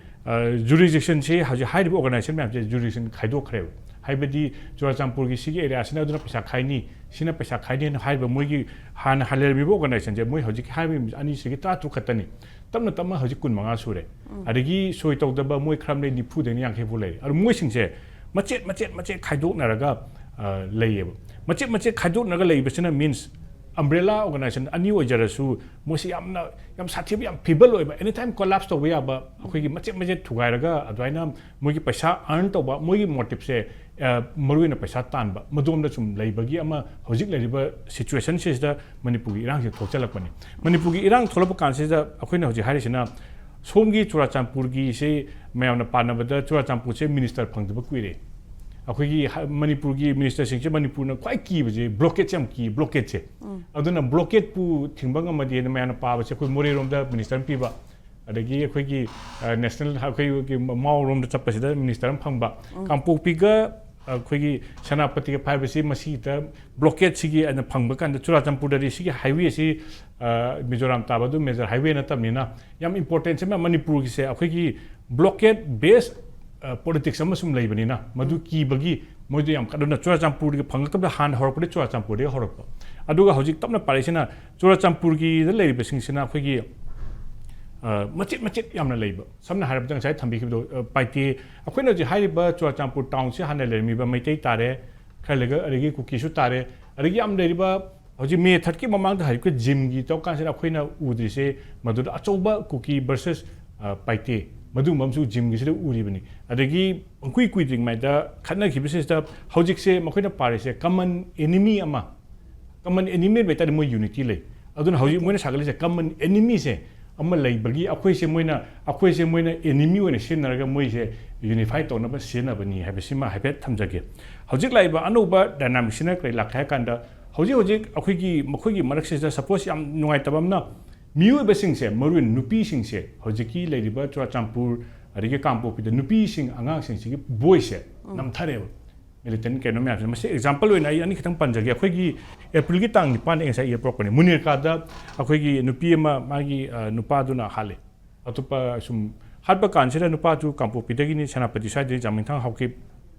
ꯖꯨꯔꯤꯁꯗꯤꯛꯁꯟꯁꯤ ꯍꯧꯖꯤꯛ ꯍꯥꯏꯔꯤꯕ ꯑꯣꯔꯒꯅꯥꯏꯖꯦꯁꯟ ꯃꯌꯥꯝꯁꯦ ꯖꯨꯔꯤꯁꯗꯤꯛꯁꯟ ꯈꯥꯏꯗꯣꯛꯈ꯭ꯔꯦꯕ꯫ ꯍꯥꯏꯕꯗꯤ ꯆꯨꯔꯥꯆꯥꯟꯄꯨꯔꯒꯤ ꯁꯤꯒꯤ ꯑꯦꯔꯤꯌꯥꯁꯤꯅ ꯑꯗꯨꯅ ꯄꯩꯁꯥ ꯈꯥꯏꯅꯤ, ꯁꯤꯅ ꯄꯩꯁꯥ ꯈꯥꯏꯅꯤꯅ ꯍꯥꯏꯔꯤꯕ ꯃꯣꯏꯒꯤ ꯍꯥꯟꯅ ꯂꯩꯔꯝꯃꯤꯕ ꯑꯣꯔꯒꯅꯥꯏꯖꯦꯁꯟꯁꯦ ꯃꯣꯏ ꯍꯧꯖꯤꯛ ꯍꯥꯏꯔꯤꯕ ꯑꯅꯤꯁꯤꯒꯤ ꯇꯔꯥ ꯇꯔꯨꯛ ꯈꯛꯇꯅꯤ꯫ ꯇꯞꯅ ꯇꯞꯅ ꯍꯧꯖꯤꯛ ꯀꯨꯟ ꯃꯉꯥ ꯁꯨꯔꯦ꯫ ꯑꯗꯒꯤ ꯁꯣꯏ ꯇꯧꯗꯕ ꯃꯣꯏ ꯈꯔ ꯑꯃꯅ ꯅꯤꯐꯨꯗꯩꯅ ꯌꯥꯡꯈꯩ ꯐꯥꯎ ꯂꯩꯔꯦ꯫ ꯑꯗꯨ ꯃꯣꯏꯁꯤꯡꯁꯦ ꯃꯆꯦꯠ ꯃꯆꯦꯠ ꯃꯆꯦꯠ ꯈꯥꯏꯗꯣꯛꯅꯔꯒ, ꯑ, ꯂꯩꯌꯦꯕ꯫ ꯃꯆꯦꯠ ꯃꯆꯦꯠ ꯈꯥꯏꯗꯣꯛꯅꯔꯒ ꯂꯩꯕꯁꯤꯅ ꯃꯤꯟꯁ ꯑꯝꯕ꯭ꯔꯦꯂꯥ ꯑꯣꯔꯒꯅꯥꯏꯖꯦꯁꯟ ꯑꯅꯤ ꯑꯣꯏꯖꯔꯁꯨ ꯃꯣꯏꯁꯤ ꯌꯥꯝꯅ, ꯌꯥꯝ ꯁꯥꯊꯤꯕ, ꯌꯥꯝ ꯐꯤꯕꯜ ꯑꯣꯏꯕ, ꯑꯦꯅꯤ ꯇꯥꯏꯝ ꯀꯣꯂꯥꯞꯁ ꯇꯧꯕ ꯌꯥꯕ, ꯑꯩꯈꯣꯏꯒꯤ ꯃꯆꯦꯠ ꯃꯆꯦꯠ ꯊꯨꯒꯥꯏꯔꯒ ꯑꯗꯨꯃꯥꯏꯅ ꯃꯣꯏꯒꯤ ꯄꯩꯁꯥ ꯑꯔꯟ ꯇꯧꯕ, ꯃꯣꯏꯒꯤ ꯃꯣꯇꯤꯞꯁꯦ, ꯑ, ꯃꯔꯨꯑꯣꯏꯅ ꯄꯩꯁꯥ ꯇꯥꯟꯕ, ꯃꯗꯣꯝꯗ ꯁꯨꯝ ꯂꯩꯕꯒꯤ ꯑꯃ ꯍꯧꯖꯤꯛ ꯂꯩꯔꯤꯕ ꯁꯤꯆꯨꯋꯦꯁꯟꯁꯤꯗ ꯃꯅꯤꯄꯨꯔꯒꯤ ꯏꯔꯥꯡꯁꯤ ꯊꯣꯛꯆꯜꯂꯛꯄꯅꯤ꯫ ꯃꯅꯤꯄꯨꯔꯒꯤ ꯏꯔꯥꯡ ꯊꯣꯛꯂꯛꯄ ꯀꯥꯟꯁꯤꯗ ꯑꯩꯈꯣꯏꯅ ꯍꯧꯖꯤꯛ ꯍꯥꯏꯔꯤꯁꯤꯅ ꯁꯣꯝꯒꯤ ꯆꯨꯔꯥꯆꯥꯟꯄꯨꯔꯒꯤꯁꯤ ꯃꯌꯥꯝꯅ ꯄꯥꯅꯕꯗ ꯆꯨꯔꯥꯆꯥꯟꯄꯨꯔꯁꯦ ꯃꯤꯅꯤꯁꯇꯔ ꯐꯪꯗꯕ ꯀꯨꯏꯔꯦ꯫ ꯑꯩꯈꯣꯏꯒꯤ ꯍ-, ꯃꯅꯤꯄꯨꯔꯒꯤ ꯃꯤꯅꯤꯁꯇꯔꯁꯤꯡꯁꯦ ꯃꯅꯤꯄꯨꯔꯅ ꯈ꯭ꯋꯥꯏ ꯀꯤꯕꯁꯦ ꯕ꯭ꯂꯣꯀꯦꯠꯁꯦ ꯌꯥꯝ ꯀꯤ, ꯕ꯭ꯂꯣꯀꯦꯠꯁꯦ꯫ ꯑꯗꯨꯅ ꯕ꯭ꯂꯣꯀꯦꯠꯄꯨ ꯊꯤꯡꯕ ꯉꯝꯃꯗꯤꯅ ꯃꯌꯥꯝꯅ ꯄꯥꯕꯁꯦ ꯑꯩꯈꯣꯏ ꯃꯣꯔꯦꯔꯣꯝꯗ ꯃꯤꯅꯤꯁꯇꯔ ꯑꯃ ꯄꯤꯕ, ꯑꯗꯒꯤ ꯑꯩꯈꯣꯏꯒꯤ, ꯑ, ꯅꯦꯁꯅꯦꯜ, ꯑꯩꯈꯣꯏꯒꯤ ꯃꯥꯎꯔꯣꯝꯗ ꯆꯠꯄꯁꯤꯗ ꯃꯤꯅꯤꯁꯇꯔ ꯑꯃ ꯐꯪꯕ, ꯀꯥꯡꯄꯣꯛꯄꯤꯒ ꯑꯩꯈꯣꯏꯒꯤ ꯁꯦꯅꯥꯄꯇꯤꯒ ꯄꯥꯏꯕꯁꯤ ꯃꯁꯤꯗ ꯕ꯭ꯂꯣꯀꯦꯠꯁꯤꯒꯤ ꯑꯩꯅ ꯐꯪꯕ ꯀꯥꯟꯗ ꯆꯨꯔꯥꯆꯥꯟꯄꯨꯔꯗꯗꯤ ꯁꯤꯒꯤ ꯍꯥꯏꯋꯦ ꯑꯁꯤ, ꯑ, ꯃꯤꯖꯣꯔꯥꯝ ꯇꯥꯕ ꯑꯗꯨ ꯃꯦꯖꯔ ꯍꯥꯏꯋꯦ ꯅꯠꯇꯕꯅꯤꯅ ꯌꯥꯝ ꯏꯝꯄꯣꯔꯇꯦꯟꯁ ꯑꯃ ꯃꯅꯤꯄꯨꯔꯒꯤꯁꯦ ꯑꯩꯈꯣꯏꯒꯤ ꯕ꯭ꯂꯣꯀꯦꯠ ꯕꯦꯁ, ꯑ, ꯄꯣꯂꯤꯇꯤꯛꯁ ꯑꯃ ꯁꯨꯝ ꯂꯩꯕꯅꯤꯅ ꯃꯗꯨ ꯀꯤꯕꯒꯤ ꯃꯣꯏꯗꯣ ꯌꯥꯝ ꯀꯟꯅ ꯆꯨꯔꯥꯆꯥꯟꯄꯨꯔꯗꯒꯤ ꯐꯪꯉꯛꯇꯕꯗ ꯍꯥꯟꯅ ꯍꯧꯔꯛꯄꯗꯤ ꯆꯨꯔꯥꯆꯥꯟꯄꯨꯔꯗꯒꯤ ꯍꯧꯔꯛꯄ꯫ ꯑꯗꯨꯒ ꯍꯧꯖꯤꯛ ꯇꯞꯅ ꯄꯥꯔꯛꯏꯁꯤꯅ ꯆꯨꯔꯥꯆꯥꯟꯄꯨꯔꯒꯤꯗ ꯂꯩꯔꯤꯕꯁꯤꯡꯁꯤꯅ ꯑꯩꯈꯣꯏꯒꯤ, ꯑ, ꯃꯆꯦꯠ ꯃꯆꯦꯠ ꯌꯥꯝꯅ ꯂꯩꯕ꯫ ꯁꯝꯅ ꯍꯥꯏꯔꯕꯗ ꯉꯁꯥꯏ ꯊꯝꯕꯤꯈꯤꯕꯗꯣ, ꯑ, ꯄꯥꯏꯇꯦ, ꯑꯩꯈꯣꯏꯅ ꯍꯧꯖꯤꯛ ꯍꯥꯏꯔꯤꯕ ꯆꯨꯔꯥꯆꯥꯟꯄꯨꯔ ꯇꯥꯎꯟꯁꯤ ꯍꯥꯟꯅ ꯂꯩꯔꯝꯃꯤꯕ ꯃꯩꯇꯩ ꯇꯥꯔꯦ, ꯈꯔ ꯂꯩꯔꯒ ꯑꯗꯒꯤ ꯀꯨꯀꯤꯁꯨ ꯇꯥꯔꯦ, ꯑꯗꯒꯤ ꯌꯥꯝ ꯂꯩꯔꯤꯕ ꯍꯧꯖꯤꯛ ꯃꯦ ꯊꯥꯔꯠꯀꯤ ꯃꯃꯥꯡꯗ ꯍꯧꯖꯤꯛꯀꯤ ꯖꯤꯝꯒꯤ ꯇꯧ ꯀꯥꯟꯁꯤꯗ ꯑꯩꯈꯣꯏꯅ ꯎꯗ꯭ꯔꯤꯁꯦ ꯃꯗꯨꯗ ꯑꯆꯧꯕ ꯀꯨꯀꯤ ꯚꯔꯁꯦꯁ, ꯑ, ꯄꯥꯏꯇꯦ, ꯃꯗꯨꯒꯨꯝꯕ ꯑꯃꯁꯨ ꯖꯤꯝꯒꯤꯁꯤꯗ ꯎꯔꯤꯕꯅꯤ꯫ ꯑꯗꯒꯤ ꯄꯪꯀꯨꯏ ꯀꯨꯏꯗ꯭ꯔꯤꯉꯩꯗ ꯈꯠꯅꯈꯤꯕꯁꯤꯗ ꯍꯧꯖꯤꯛꯁꯦ ꯃꯈꯣꯏꯅ ꯄꯥꯔꯤꯁꯦ common enemy ꯑꯃ, common enemy ꯂꯩꯕ ꯇꯥꯔꯗꯤ ꯃꯣꯏ unity ꯂꯩ꯫ ꯑꯗꯨꯅ ꯍꯧꯖꯤꯛ ꯃꯣꯏꯅ ꯁꯥꯒꯠꯂꯤꯁꯦ common enemy ꯁꯦ ꯑꯃ ꯂꯩꯕꯒꯤ ꯑꯩꯈꯣꯏꯁꯦ ꯃꯣꯏꯅ, ꯑꯩꯈꯣꯏꯁꯦ ꯃꯣꯏꯅ enemy ꯑꯣꯏꯅ ꯁꯤꯖꯤꯟꯅꯔꯒ ꯃꯣꯏꯁꯦ unify ꯇꯧꯅꯕ ꯁꯤꯖꯤꯟꯅꯕꯅꯤ ꯍꯥꯏꯕꯁꯤꯃ ꯍꯥꯏꯐꯦꯠ ꯊꯝꯖꯒꯦ꯫ ꯍꯧꯖꯤꯛ ꯂꯥꯛꯏꯕ ꯑꯅꯧꯕ dynamic ꯁꯤꯅ ꯀꯔꯤ ꯂꯥꯛꯀꯦ ꯍꯥꯏ ꯀꯥꯟꯗ, ꯍꯧꯖꯤꯛ ꯍꯧꯖꯤꯛ ꯑꯩꯈꯣꯏꯒꯤ ꯃꯈꯣꯏꯒꯤ ꯃꯔꯛꯁꯤꯗ suppose ꯌꯥꯝ ꯅꯨꯡꯉꯥꯏꯇꯕ ꯑꯃꯅ, ꯃꯤꯑꯣꯏꯕꯁꯤꯡꯁꯦ, ꯃꯔꯨꯑꯣꯏꯅ ꯅꯨꯄꯤꯁꯤꯡꯁꯦ, ꯍꯧꯖꯤꯛꯀꯤ ꯂꯩꯔꯤꯕ ꯆꯨꯔꯥꯆꯥꯟꯄꯨꯔ ꯑꯗꯒꯤ ꯀꯥꯡꯄꯣꯛꯄꯤꯗ ꯅꯨꯄꯤꯁꯤꯡ ꯑꯉꯥꯡꯁꯤꯡꯁꯤꯒꯤ ꯕꯣꯏꯁꯦ ꯅꯝꯊꯔꯦꯕ꯫ Militant ꯀꯩꯅꯣ ꯃꯌꯥꯝꯁꯦ, ꯃꯁꯤ example ꯑꯣꯏꯅ ꯑꯩ ꯑꯅꯤꯈꯛꯇꯪ ꯄꯟꯖꯒꯦ꯫ ꯑꯩꯈꯣꯏꯒꯤ April ꯒꯤ ꯇꯥꯡ ꯅꯤꯄꯥꯟꯗ ꯑꯩ ꯉꯁꯥꯏ ꯏꯌꯔ ꯄꯣꯔꯛꯄꯅꯦ, ꯃꯨꯅꯤꯔꯀꯥꯗ ꯑꯩꯈꯣꯏꯒꯤ ꯅꯨꯄꯤ ꯑꯃ, ꯃꯥꯒꯤ ꯑ, ꯅꯨꯄꯥꯗꯨꯅ ꯍꯥꯠꯂꯦ꯫ ꯑꯇꯣꯞꯄ ꯁꯨꯝ ꯍꯥꯠꯄ ꯀꯥꯟꯁꯤꯗ ꯅꯨꯄꯥꯁꯨ ꯀꯥꯡꯄꯣꯛꯄꯤꯗꯒꯤꯅꯤ, ꯁꯦꯅꯥꯄꯇꯤ ꯁ꯭ꯋꯥꯏꯗꯒꯤ, ꯆꯥꯃꯤꯡꯊꯥꯡ ꯍꯥꯎꯀꯤꯞ,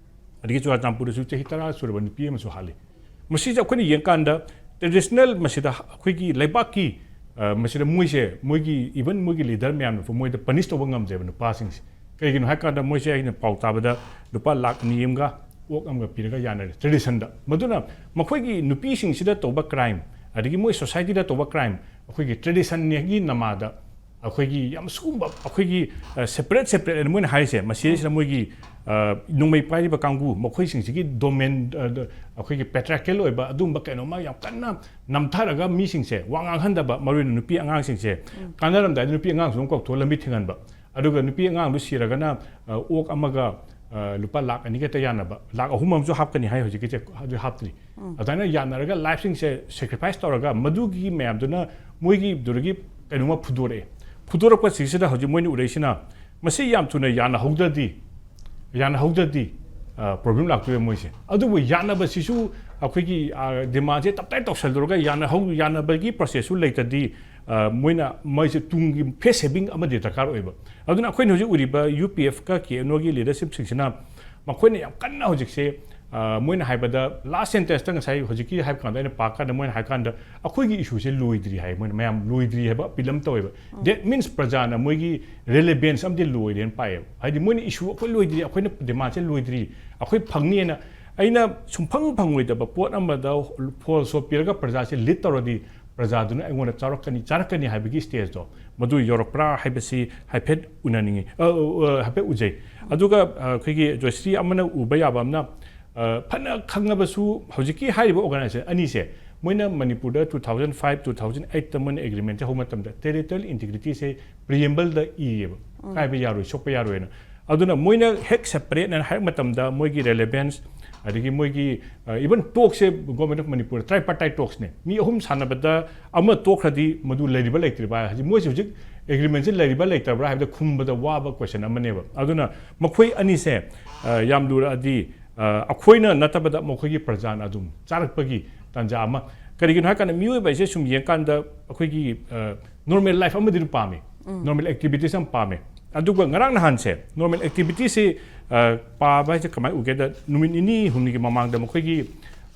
ꯑꯗꯒꯤ ꯆꯨꯔꯥꯆꯥꯟꯄꯨꯔꯗꯁꯨ ꯆꯍꯤ ꯇꯔꯥ ꯁꯨꯔꯕ ꯅꯨꯄꯤ ꯑꯃꯁꯨ ꯍꯥꯠꯂꯤ꯫ ꯃꯁꯤꯁꯦ ꯑꯩꯈꯣꯏꯅ ꯌꯦꯡꯀꯥꯟꯗ traditional, ꯃꯁꯤꯗ ꯑꯩꯈꯣꯏꯒꯤ ꯂꯩꯕꯥꯛꯀꯤ, ꯑ, ꯃꯁꯤꯗ ꯃꯣꯏꯁꯦ, ꯃꯣꯏꯒꯤ, even ꯃꯣꯏꯒꯤ leader ꯃꯌꯥꯝꯅ ꯃꯣꯏꯗ punish ꯇꯧꯕ ꯉꯝꯗꯦꯕ ꯅꯨꯄꯥꯁꯤꯡꯁꯦ꯫ ꯀꯩꯒꯤꯅꯣ ꯍꯥꯏ ꯀꯥꯟꯗ ꯃꯣꯏꯁꯦ, ꯑꯩꯅ ꯄꯥꯎ ꯇꯥꯕꯗ, ꯂꯨꯄꯥ ꯂꯥꯛ ꯑꯅꯤ ꯑꯃꯒ ꯑꯣꯛ ꯑꯃꯒ ꯄꯤꯔꯒ ꯌꯥꯅꯔꯦ tradition ꯗ꯫ ꯃꯗꯨꯅ ꯃꯈꯣꯏꯒꯤ ꯅꯨꯄꯤꯁꯤꯡꯁꯤꯗ ꯇꯧꯕ crime, ꯑꯗꯒꯤ ꯃꯣꯏ society ꯗ ꯇꯧꯕ crime, ꯑꯩꯈꯣꯏꯒꯤ tradition ꯒꯤ ꯅꯃꯥꯗ ꯑꯩꯈꯣꯏꯒꯤ ꯌꯥꯝ ꯁꯤꯒꯨꯝꯕ ꯑꯩꯈꯣꯏꯒꯤ, ꯑ, separate separate ꯑꯅ ꯃꯣꯏꯅ ꯍꯥꯏꯔꯤꯁꯦ, ꯃꯁꯤꯗꯩꯁꯤꯗ ꯃꯣꯏꯒꯤ, ꯑ, ꯅꯣꯡꯃꯩ ꯄꯥꯏꯔꯤꯕ ꯀꯥꯡꯕꯨ, ꯃꯈꯣꯏꯁꯤꯡꯁꯤꯒꯤ domain, ꯑ, ꯗ, ꯑꯩꯈꯣꯏꯒꯤ patriarchal ꯑꯣꯏꯕ ꯑꯗꯨꯝꯕ ꯀꯩꯅꯣꯝꯃ ꯌꯥꯝ ꯀꯟꯅ ꯅꯝꯊꯔꯒ ꯃꯤꯁꯤꯡꯁꯦ ꯋꯥ ꯉꯥꯡꯍꯟꯗꯕ, ꯃꯔꯨꯑꯣꯏꯅ ꯅꯨꯄꯤ ꯑꯉꯥꯡꯁꯤꯡꯁꯦ, ꯀꯥꯟꯅꯔꯝꯗꯥꯏꯗ ꯅꯨꯄꯤ ꯑꯉꯥꯡꯁꯨ ꯑꯗꯨꯝ ꯀꯧꯊꯣꯛꯑ ꯂꯝꯕꯤ ꯊꯤꯡꯍꯟꯕ, ꯑꯗꯨꯒ ꯅꯨꯄꯤ ꯑꯉꯥꯡꯗꯨ ꯁꯤꯔꯒꯅ, ꯑ, ꯑꯣꯛ ꯑꯃꯒ, ꯑ, ꯂꯨꯄꯥ ꯂꯥꯛ ꯑꯅꯤ ꯈꯛꯇ ꯌꯥꯅꯕ, ꯂꯥꯛ ꯑꯍꯨꯝ ꯑꯃꯁꯨ ꯍꯥꯞꯀꯅꯤ ꯍꯥꯏ ꯍꯧꯖꯤꯛꯀꯤꯁꯦ, ꯑꯗꯨ ꯍꯥꯞꯇ꯭ꯔꯤ꯫ ꯑꯗꯨꯃꯥꯏꯅ ꯌꯥꯅꯔꯒ life ꯁꯤꯡꯁꯦ sacrifice ꯇꯧꯔꯒ ꯃꯗꯨꯒꯤ ꯃꯌꯥꯝꯗꯨꯅ ꯃꯣꯏꯒꯤꯗꯨꯗꯒꯤ ꯀꯩꯅꯣꯝꯃ ꯐꯨꯗꯣꯔꯛꯑꯦ꯫ ꯐꯨꯗꯣꯔꯛꯄꯁꯤꯁꯤꯗ ꯍꯧꯖꯤꯛ ꯃꯣꯏꯅ ꯎꯔꯛꯏꯁꯤꯅ, ꯃꯁꯤ ꯌꯥꯝ ꯊꯨꯅ ꯌꯥꯅꯍꯧꯗ꯭ꯔꯗꯤ, ꯌꯥꯅꯍꯧꯗ꯭ꯔꯗꯤ, ꯑ, problem ꯂꯥꯛꯇꯣꯏꯕ ꯃꯣꯏꯁꯦ꯫ ꯑꯗꯨꯕꯨ ꯌꯥꯅꯕꯁꯤꯁꯨ ꯑꯩꯈꯣꯏꯒꯤ, ꯑ, demand ꯁꯦ ꯇꯞꯇꯥꯏ ꯇꯧꯁꯜꯂꯨꯔꯒ ꯌꯥꯅꯍꯧ-, ꯌꯥꯅꯕꯒꯤ process ꯁꯨ ꯂꯩꯇ꯭ꯔꯗꯤ, ꯑ, ꯃꯣꯏꯅ, ꯃꯣꯏꯁꯦ ꯇꯨꯡꯒꯤ face saving ꯑꯃꯗꯤ ꯗꯔꯀꯥꯔ ꯑꯣꯏꯕ꯫ ꯑꯗꯨꯅ ꯑꯩꯈꯣꯏꯅ ꯍꯧꯖꯤꯛ ꯎꯔꯤꯕ ꯌꯨ ꯄꯤ ꯑꯦꯐ ꯀ ꯀꯦ ꯑꯦꯟ ꯑꯣ ꯒꯤ leadership ꯁꯤꯡꯁꯤꯅ ꯃꯈꯣꯏꯅ ꯌꯥꯝ ꯀꯟꯅ ꯍꯧꯖꯤꯛꯁꯦ, ꯑ, ꯃꯣꯏꯅ ꯍꯥꯏꯕꯗ last sentence ꯇ ꯉꯁꯥꯏ ꯍꯧꯖꯤꯛꯀꯤ ꯍꯥꯏꯕ ꯀꯥꯟꯗ ꯑꯩꯅ ꯄꯥ ꯀꯥꯟꯗ ꯃꯣꯏꯅ ꯍꯥꯏ ꯀꯥꯟꯗ ꯑꯩꯈꯣꯏꯒꯤ issue ꯁꯦ ꯂꯣꯏꯗ꯭ꯔꯤ ꯍꯥꯏ, ꯃꯣꯏꯅ ꯃꯌꯥꯝ ꯂꯣꯏꯗ꯭ꯔꯤ ꯍꯥꯏꯕ appeal ꯑꯃ ꯇꯧꯋꯦꯕ꯫ That means ꯄ꯭ꯔꯖꯥꯅ ꯃꯣꯏꯒꯤ relevance ꯑꯃꯗꯤ ꯂꯣꯏꯔꯦꯅ ꯄꯥꯏꯌꯦꯕ꯫ ꯍꯥꯏꯗꯤ ꯃꯣꯏꯅ issue ꯑꯩꯈꯣꯏ ꯂꯣꯏꯗ꯭ꯔꯤ, ꯑꯩꯈꯣꯏꯅ demand ꯁꯦ ꯂꯣꯏꯗ꯭ꯔꯤ, ꯑꯩꯈꯣꯏ ꯐꯪꯅꯤꯅ, ꯑꯩꯅ ꯁꯨꯡꯐꯪ ꯐꯪꯉꯣꯏꯗꯕ ꯄꯣꯠ ꯑꯃꯗ false hope ꯄꯤꯔꯒ ꯄ꯭ꯔꯖꯥꯁꯦ lead ꯇꯧꯔꯗꯤ ꯄ꯭ꯔꯖꯥꯗꯨꯅ ꯑꯩꯉꯣꯟꯗ ꯆꯥꯔꯛꯀꯅꯤ, ꯆꯥꯔꯛꯀꯅꯤ ꯍꯥꯏꯕꯒꯤ ꯁ꯭ꯇꯦꯖꯇꯣ ꯃꯗꯨ ꯌꯧꯔꯛꯄ꯭ꯔꯥ ꯍꯥꯏꯕꯁꯤ ꯍꯥꯏꯐꯦꯠ ꯎꯅꯅꯤꯡꯉꯤ, ꯑ, ꯑ, ꯍꯥꯏꯐꯦꯠ ꯎꯖꯩ꯫ ꯑꯗꯨꯒ, ꯑ, ꯑꯩꯈꯣꯏꯒꯤ ꯖꯣꯏꯁ꯭ꯔꯤ ꯑꯃꯅ ꯎꯕ ꯌꯥꯕ ꯑꯃꯅ, ꯑ, ꯐꯅ ꯈꯪꯉꯕꯁꯨ ꯍꯧꯖꯤꯛꯀꯤ ꯍꯥꯏꯔꯤꯕ ꯑꯣꯔꯒꯅꯥꯏꯖꯦꯁꯟ ꯑꯅꯤꯁꯦ, ꯃꯣꯏꯅ ꯃꯅꯤꯄꯨꯔꯗ two thousand five, two thousand eight ꯇ ꯃꯣꯏꯅ ꯑꯦꯒ꯭ꯔꯤꯃꯦꯟꯁꯦ ꯍꯧꯕ ꯃꯇꯝꯗ ꯇꯦꯔꯤꯇꯣꯔꯤꯌꯦꯜ ꯏꯟꯇꯤꯒ꯭ꯔꯤꯇꯤꯁꯦ ꯄ꯭ꯔꯤꯑꯦꯝꯕꯜꯗ ꯏꯌꯦꯕ, ꯀꯥꯏꯕ ꯌꯥꯔꯣꯏ, ꯁꯣꯛꯄ ꯌꯥꯔꯣꯏꯅ꯫ ꯑꯗꯨꯅ ꯃꯣꯏꯅ ꯍꯦꯛ ꯁꯦꯄꯔꯦꯠꯅ ꯍꯥꯏꯔꯛꯄ ꯃꯇꯝꯗ ꯃꯣꯏꯒꯤ ꯔꯦꯂꯦꯚꯦꯟꯁ, ꯑꯗꯒꯤ ꯃꯣꯏꯒꯤ, ꯑ, even ꯇꯣꯛꯁꯦ Government of Manipur tripartite ꯇꯣꯛꯁꯅꯦ, ꯃꯤ ꯑꯍꯨꯝ ꯁꯥꯟꯅꯕꯗ ꯑꯃ ꯇꯣꯛꯈ꯭ꯔꯗꯤ ꯃꯗꯨ ꯂꯩꯔꯤꯕ ꯂꯩꯇ꯭ꯔꯤꯕ ꯍꯥꯏ-, ꯍꯧꯖꯤꯛ ꯃꯣꯏꯁꯦ ꯍꯧꯖꯤꯛ ꯑꯦꯒ꯭ꯔꯤꯃꯦꯟꯁꯦ ꯂꯩꯔꯤꯕ ꯂꯩꯇꯕ꯭ꯔꯥ ꯍꯥꯏꯕꯗ ꯈꯨꯝꯕꯗ ꯋꯥꯕ ꯀꯣꯏꯁꯟ ꯑꯃꯅꯦꯕ꯫ ꯑꯗꯨꯅ ꯃꯈꯣꯏ ꯑꯅꯤꯁꯦ, ꯑ, ꯌꯥꯝ ꯂꯨꯔꯛꯑꯗꯤ, ꯑ, ꯑꯩꯈꯣꯏꯅ ꯅꯠꯇꯕꯗ ꯃꯈꯣꯏꯒꯤ ꯄ꯭ꯔꯖꯥꯅ ꯑꯗꯨꯝ ꯆꯥꯔꯛꯄꯒꯤ ꯇꯥꯟꯖꯥ ꯑꯃ꯫ ꯀꯔꯤꯒꯤꯅꯣ ꯍꯥꯏꯀꯥꯟꯗ ꯃꯤꯑꯣꯏꯕ ꯍꯥꯏꯁꯦ ꯁꯨꯝ ꯌꯦꯡꯀꯥꯟꯗ ꯑꯩꯈꯣꯏꯒꯤ, ꯑ, ꯅꯣꯔꯃꯦꯜ ꯂꯥꯏꯐ ꯑꯃꯗꯤ ꯑꯗꯨꯝ ꯄꯥꯝꯃꯤ, ꯅꯣꯔꯃꯦꯜ ꯑꯦꯛꯇꯤꯚꯤꯇꯤꯁ ꯑꯃ ꯄꯥꯝꯃꯤ꯫ ꯑꯗꯨꯒ ꯉꯔꯥꯡ ꯅꯍꯥꯟꯁꯦ ꯅꯣꯔꯃꯦꯜ ꯑꯦꯛꯇꯤꯚꯤꯇꯤꯁꯁꯤ, ꯑ, ꯄꯥꯕ ꯍꯥꯏꯁꯦ ꯀꯃꯥꯏꯅ ꯎꯒꯦꯗ, ꯅꯨꯃꯤꯠ ꯅꯤꯅꯤ ꯍꯨꯝꯅꯤꯒꯤ ꯃꯃꯥꯡꯗ ꯃꯈꯣꯏꯒꯤ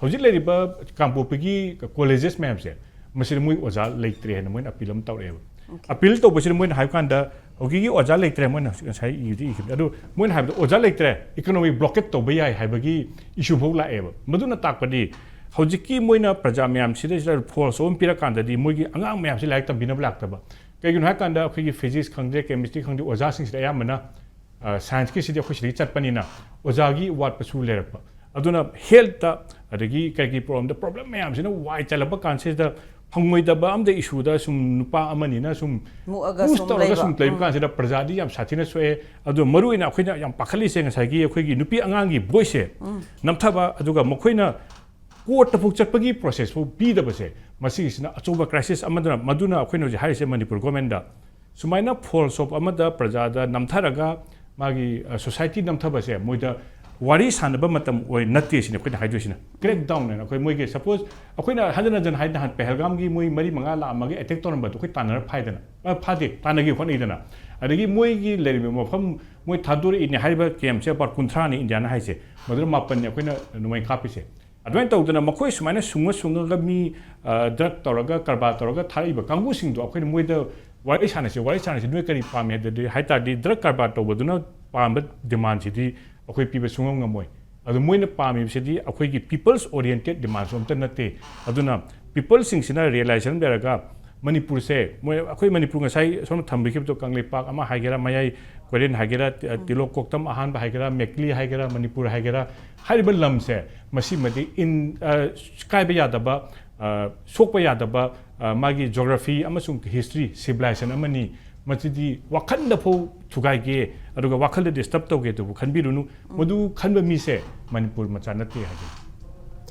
ꯍꯧꯖꯤꯛ ꯂꯩꯔꯤꯕ ꯀꯥꯡꯄꯣꯛꯄꯤꯒꯤ ꯀꯣꯂꯦꯖꯦꯁ ꯃꯌꯥꯝꯁꯦ, ꯃꯁꯤꯗ ꯃꯣꯏ ꯑꯣꯖꯥ ꯂꯩꯇ꯭ꯔꯦ ꯍꯥꯏꯅ ꯃꯣꯏꯅ ꯑꯄꯤꯜ ꯑꯃ ꯇꯧꯔꯛꯑꯦꯕ꯫ ꯑꯄꯤꯜ ꯇꯧꯕꯁꯤꯗ ꯃꯣꯏꯅ ꯍꯥꯏꯕ ꯀꯥꯟꯗ, ꯍꯧꯖꯤꯛꯀꯤ ꯑꯣꯖꯥ ꯂꯩꯇ꯭ꯔꯦ, ꯃꯣꯏꯅ ꯍꯧꯖꯤꯛ ꯉꯁꯥꯏ ꯏꯗꯤ ꯏꯈꯤꯕꯅꯤ, ꯑꯗꯨ ꯃꯣꯏꯅ ꯍꯥꯏꯕꯗ ꯑꯣꯖꯥ ꯂꯩꯇ꯭ꯔꯦ, ꯏꯀꯣꯅꯣꯃꯤ ꯕ꯭ꯂꯣꯀꯦꯠ ꯇꯧꯕ ꯌꯥꯏ ꯍꯥꯏꯕꯒꯤ ꯏꯁꯨ ꯐꯥꯎ ꯂꯥꯛꯑꯦꯕ꯫ ꯃꯗꯨꯅ ꯇꯥꯛꯄꯗꯤ ꯍꯧꯖꯤꯛꯀꯤ ꯃꯣꯏꯅ ꯄ꯭ꯔꯖꯥ ꯃꯌꯥꯝꯁꯤꯗ ꯁꯤꯗ ꯐꯣꯔꯁ ꯑꯃ ꯄꯤꯔꯀꯥꯟꯗꯗꯤ ꯃꯣꯏꯒꯤ ꯑꯉꯥꯡ ꯃꯌꯥꯝꯁꯤ ꯂꯥꯏꯔꯤꯛ ꯇꯝꯕꯤꯅꯕ ꯂꯥꯛꯇꯕ꯫ ꯀꯩꯒꯤꯅꯣ ꯍꯥꯏꯀꯥꯟꯗ ꯑꯩꯈꯣꯏꯒꯤ ꯐꯤꯖꯤꯛꯁ ꯈꯪꯗꯦ, ꯀꯦꯃꯤꯁꯇ꯭ꯔꯤ ꯈꯪꯗꯦ, ꯑꯣꯖꯥꯁꯤꯡꯁꯤꯗ ꯑꯌꯥꯝꯕꯅ, ꯑ, ꯁꯥꯏꯟꯁꯀꯤꯁꯤꯗꯤ ꯑꯩꯈꯣꯏ ꯁꯤꯗꯒꯤ ꯆꯠꯄꯅꯤꯅ ꯑꯣꯖꯥꯒꯤ ꯋꯥꯠꯄꯁꯨ ꯂꯩꯔꯛꯄ꯫ ꯑꯗꯨꯅ ꯍꯦꯜꯠꯇ, ꯑꯗꯒꯤ ꯀꯩꯒꯤ ꯄ꯭ꯔꯣꯕ꯭ꯂꯦꯝꯗ, ꯄ꯭ꯔꯣꯕ꯭ꯂꯦꯝ ꯃꯌꯥꯝꯁꯤꯅ ꯋꯥꯏ ꯆꯜꯂꯛꯄ ꯀꯥꯟꯁꯤꯗ ꯐꯪꯉꯣꯏꯗꯕ ꯑꯝꯗ ꯏꯁꯨꯗ ꯁꯨꯝ ꯅꯨꯄꯥ ꯑꯃꯅꯤꯅ ꯁꯨꯝ ꯃꯨꯛꯑꯒ ꯄꯨꯁ ꯁꯨꯝ ꯇꯧꯔꯒ ꯂꯩꯕ꯫ ꯁꯨꯝ ꯂꯩꯕ ꯎꯝ꯫ ꯀꯥꯟꯁꯤꯗ ꯄ꯭ꯔꯖꯥꯗꯤ ꯌꯥꯝ ꯁꯥꯊꯤꯅ ꯁꯣꯛꯑꯦ꯫ ꯑꯗꯣ ꯃꯔꯨ ꯑꯣꯏꯅ ꯑꯩꯈꯣꯏꯅ ꯌꯥꯝ ꯄꯥꯈꯠꯂꯤꯁꯦ ꯉꯁꯥꯏꯒꯤ ꯑꯩꯈꯣꯏꯒꯤ ꯅꯨꯄꯤ ꯑꯉꯥꯡꯒꯤ ꯚꯣꯏꯁꯁꯦ ꯎꯝ꯫ ꯅꯝꯊꯕ, ꯑꯗꯨꯒ ꯃꯈꯣꯏꯅ ꯀꯣꯔꯠꯇ ꯐꯥꯎ ꯆꯠꯄꯒꯤ ꯄ꯭ꯔꯣꯁꯦꯁ ꯐꯥꯎ ꯄꯤꯗꯕꯁꯦ, ꯃꯁꯤꯒꯤꯁꯤꯅ ꯑꯆꯧꯕ ꯀ꯭ꯔꯥꯏꯁꯤꯁ ꯑꯃꯗꯨꯅ, ꯃꯗꯨꯅ ꯑꯩꯈꯣꯏꯅ ꯍꯧꯖꯤꯛ ꯍꯥꯏꯔꯤꯁꯦ ꯃꯅꯤꯄꯨꯔ ꯒꯣꯔꯃꯦꯟꯗ ꯁꯨꯃꯥꯏꯅ ꯐꯣꯜꯁ ꯍꯣꯞ ꯑꯃꯗ ꯄ꯭ꯔꯖꯥꯗ ꯅꯝꯊꯔꯒ ꯃꯥꯒꯤ, ꯑ, ꯁꯣꯁꯥꯏꯇꯤ ꯅꯝꯊꯕꯁꯦ ꯃꯣꯏꯗ ꯋꯥꯔꯤ ꯁꯥꯟꯅꯕ ꯃꯇꯝ ꯑꯣꯏ ꯅꯠꯇꯦ ꯁꯤꯅꯤ ꯑꯩꯈꯣꯏꯅ ꯍꯥꯏꯗꯣꯏꯁꯤꯅ꯫ ꯀ꯭ꯔꯦꯛ ꯗꯥꯎꯟ ꯍꯥꯏꯅ ꯑꯩꯈꯣꯏ ꯃꯣꯏꯒꯤ ꯁꯄꯣꯁ ꯑꯩꯈꯣꯏꯅ ꯍꯟꯖꯤꯟ ꯍꯟꯖꯤꯟ ꯍꯥꯏ, ꯅꯍꯥꯟ ꯄꯦꯍꯜꯒꯥꯝꯒꯤ ꯃꯣꯏ ꯃꯔꯤ ꯃꯉꯥ ꯂꯥꯛꯑꯝꯃꯒ ꯑꯦꯇꯦꯛ ꯇꯧꯔꯝꯕꯗꯣ ꯑꯩꯈꯣꯏ ꯇꯥꯟꯅꯔ ꯐꯥꯏꯗꯅ, ꯑ, ꯐꯥꯗꯦ, ꯇꯥꯟꯅꯒꯦ ꯍꯣꯠꯅꯩꯗꯅ꯫ ꯑꯗꯒꯤ ꯃꯣꯏꯒꯤ ꯂꯩꯔꯤꯕ ꯃꯐꯝ, ꯃꯣꯏ ꯊꯥꯗꯣꯔꯛꯏꯅꯦ ꯍꯥꯏꯔꯤꯕ ꯀꯦꯝꯞꯁꯦ ꯑꯕꯥꯎꯠ ꯀꯨꯟꯊ꯭ꯔꯥꯅꯤ ꯏꯟꯗꯤꯌꯥꯅ ꯍꯥꯏꯁꯦ, ꯃꯗꯨꯗ ꯃꯥꯄꯟꯅꯤ ꯑꯩꯈꯣꯏꯅ ꯅꯣꯡꯃꯩ ꯀꯥꯞꯄꯤꯁꯦ꯫ ꯑꯗꯨꯃꯥꯏꯅ ꯇꯧꯗꯅ ꯃꯈꯣꯏ ꯁꯨꯃꯥꯏꯅ ꯁꯨꯡꯉ ꯁꯨꯡꯉꯒ ꯃꯤ, ꯑ, ꯗ꯭ꯔꯒ ꯇꯧꯔꯒ ꯀꯔꯕꯥꯔ ꯇꯧꯔꯒ ꯊꯥꯔꯛꯏꯕ ꯀꯥꯡꯕꯨꯁꯤꯡꯗꯣ ꯑꯩꯈꯣꯏꯅ ꯃꯣꯏꯗ ꯋꯥꯔꯤ ꯁꯥꯟꯅꯁꯤ, ꯋꯥꯔꯤ ꯁꯥꯟꯅꯁꯤ, ꯅꯣꯏ ꯀꯔꯤ ꯄꯥꯝꯃꯤ ꯍꯥꯏꯗꯗꯤ, ꯍꯥꯏ ꯇꯥꯔꯗꯤ ꯗ꯭ꯔꯒ ꯀꯔꯕꯥꯔ ꯇꯧꯕꯗꯨꯅ ꯄꯥꯝꯕ ꯗꯤꯃꯥꯟꯁꯤꯗꯤ ꯑꯩꯈꯣꯏ ꯄꯤꯕ ꯁꯨꯡꯉꯝ ꯉꯝꯃꯣꯏ꯫ ꯑꯗꯨ ꯃꯣꯏꯅ ꯄꯥꯝꯃꯤꯕꯁꯤꯗꯤ ꯑꯩꯈꯣꯏꯒꯤ ꯄꯤꯄꯜꯁ ꯑꯣꯔꯤꯌꯦꯟꯇꯦꯠ ꯗꯤꯃꯥꯟꯁꯨ ꯑꯝꯇ ꯅꯠꯇꯦ꯫ ꯑꯗꯨꯅ ꯄꯤꯄꯜꯁꯤꯡꯁꯤꯅ ꯔꯤꯌꯦꯂꯥꯏꯖꯦꯁꯟ ꯂꯩꯔꯒ ꯃꯅꯤꯄꯨꯔꯁꯦ, ꯃꯣꯏ, ꯑꯩꯈꯣꯏ ꯃꯅꯤꯄꯨꯔ ꯉꯁꯥꯏ ꯁꯣꯝꯅ ꯊꯝꯕꯤꯈꯤꯕꯗꯣ, ꯀꯪꯂꯩꯄꯥꯛ ꯑꯃ ꯍꯥꯏꯒꯦꯔꯥ, ꯃꯌꯥꯏ ꯀꯣꯏꯔꯦꯟ ꯍꯥꯏꯒꯦꯔꯥ, ꯇꯤ-, ꯇꯤꯂꯣꯛ ꯀꯣꯛꯇꯝ ꯑꯍꯥꯟꯕ ꯍꯥꯏꯒꯦꯔꯥ, ꯃꯦꯛꯂꯤ ꯍꯥꯏꯒꯦꯔꯥ, ꯃꯅꯤꯄꯨꯔ ꯍꯥꯏꯒꯦꯔꯥ, ꯍꯥꯏꯔꯤꯕ ꯂꯝꯁꯦ ꯃꯁꯤꯃꯗꯤ ꯏꯟ-, ꯑ, ꯀꯥꯏꯕ ꯌꯥꯗꯕ, ꯑ, ꯁꯣꯛꯄ ꯌꯥꯗꯕ, ꯑ, ꯃꯥꯒꯤ ꯖꯣꯒ꯭ꯔꯥꯐꯤ ꯑꯃꯁꯨꯡ ꯍꯤꯁꯇ꯭ꯔꯤ, ꯁꯤꯚꯤꯂꯥꯏꯖꯦꯁꯟ ꯑꯃꯅꯤ꯫ ꯃꯁꯤꯗꯤ ꯋꯥꯈꯜꯗ ꯐꯥꯎ ꯊꯨꯒꯥꯏꯒꯦ, ꯑꯗꯨꯒ ꯋꯥꯈꯜꯗ ꯗꯤꯁꯇꯔꯕ ꯇꯧꯒꯦ ꯑꯗꯨꯕꯨ ꯈꯟꯕꯤꯔꯨꯅꯨ꯫ ꯃꯗꯨ ꯈꯟꯕ ꯃꯤꯁꯦ ꯃꯅꯤꯄꯨꯔ ꯃꯆꯥ ꯅꯠꯇꯦ ꯍꯥꯏꯖꯅꯤꯡꯏ꯫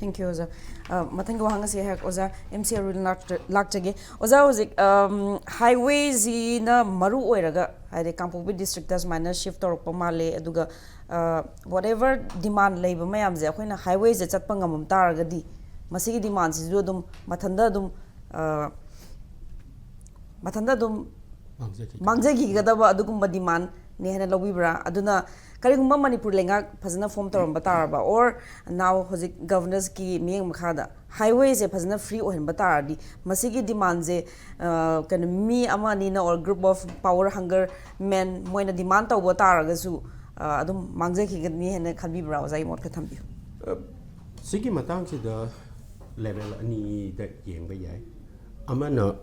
Thank you, ꯑꯣꯖꯥ꯫ ꯑ, ꯃꯊꯪꯒꯤ ꯋꯥꯍꯪ ꯑꯁꯤ ꯑꯩꯍꯥꯛ ꯑꯣꯖꯥ ꯑꯦꯝ ꯁꯤ ꯑꯔꯨꯟ ꯂꯥꯛꯆ-, ꯂꯥꯛꯆꯒꯦ꯫ ꯑꯣꯖꯥ, ꯍꯧꯖꯤꯛ, ꯑꯝ, ꯍꯥꯏꯋꯦꯁꯤꯅ ꯃꯔꯨ ꯑꯣꯏꯔꯒ, ꯍꯥꯏꯗꯤ, ꯀꯥꯡꯄꯣꯛꯄꯤ ꯗꯤꯁꯇ꯭ꯔꯤꯛꯇ ꯁꯨꯃꯥꯏꯅ ꯁꯤꯐ ꯇꯧꯔꯛꯄ ꯃꯥꯜꯂꯦ, ꯑꯗꯨꯒ, ꯑ, whatever demand ꯂꯩꯕ ꯃꯌꯥꯝꯁꯦ ꯑꯩꯈꯣꯏꯅ ꯍꯥꯏꯋꯦꯁꯦ ꯆꯠꯄ ꯉꯝꯃꯝ ꯇꯥꯔꯒꯗꯤ, ꯃꯁꯤꯒꯤ ꯗꯤꯃꯥꯟꯁꯤꯁꯨ ꯑꯗꯨꯝ ꯃꯊꯟꯇ ꯑꯗꯨꯝ, ꯑ, ꯃꯊꯟꯇ ꯑꯗꯨꯝ ꯃꯥꯡꯖꯈꯤ꯫ ꯃꯥꯡꯖꯈꯤꯒꯗꯕ ꯑꯗꯨꯒꯨꯝꯕ ꯗꯤꯃꯥꯟꯅꯦ ꯍꯥꯏꯅ ꯂꯧꯕꯤꯕ꯭ꯔꯥ? ꯑꯗꯨꯅ ꯀꯔꯤꯒꯨꯝꯕ ꯃꯅꯤꯄꯨꯔ ꯂꯩꯉꯥꯛ ꯐꯖꯅ ꯐꯣꯝ ꯇꯧꯔꯝꯕ ꯇꯥꯔꯕ, or now ꯍꯧꯖꯤꯛ ꯒꯕꯔꯅꯔꯁꯀꯤ ꯃꯤꯠꯌꯦꯡ ꯃꯈꯥꯗ ꯍꯥꯏꯋꯦꯁꯦ ꯐꯖꯅ ꯐ꯭ꯔꯤ ꯑꯣꯏꯍꯟꯕ ꯇꯥꯔꯗꯤ, ꯃꯁꯤꯒꯤ ꯗꯤꯃꯥꯟꯁꯦ, ꯑ, ꯀꯩꯅꯣ, ꯃꯤ ꯑꯃ ꯑꯅꯤꯅ, or group of power hunger men ꯃꯣꯏꯅ ꯗꯤꯃꯥꯟ ꯇꯧꯕ ꯇꯥꯔꯒꯁꯨ, ꯑ, ꯑꯗꯨꯝ ꯃꯥꯡꯖꯈꯤꯒꯅꯤ ꯍꯥꯏꯅ ꯈꯟꯕꯤꯕ꯭ꯔꯥ? ꯑꯣꯖꯥꯒꯤ ꯃꯣꯠ ꯈꯔ ꯊꯝꯕꯤꯌꯨ꯫ ꯁꯤꯒꯤ ꯃꯇꯥꯡꯁꯤꯗ ꯂꯦꯚꯦꯜ ꯑꯅꯤꯗ ꯌꯦꯡꯕ ꯌꯥꯏ꯫ ꯑꯃꯅ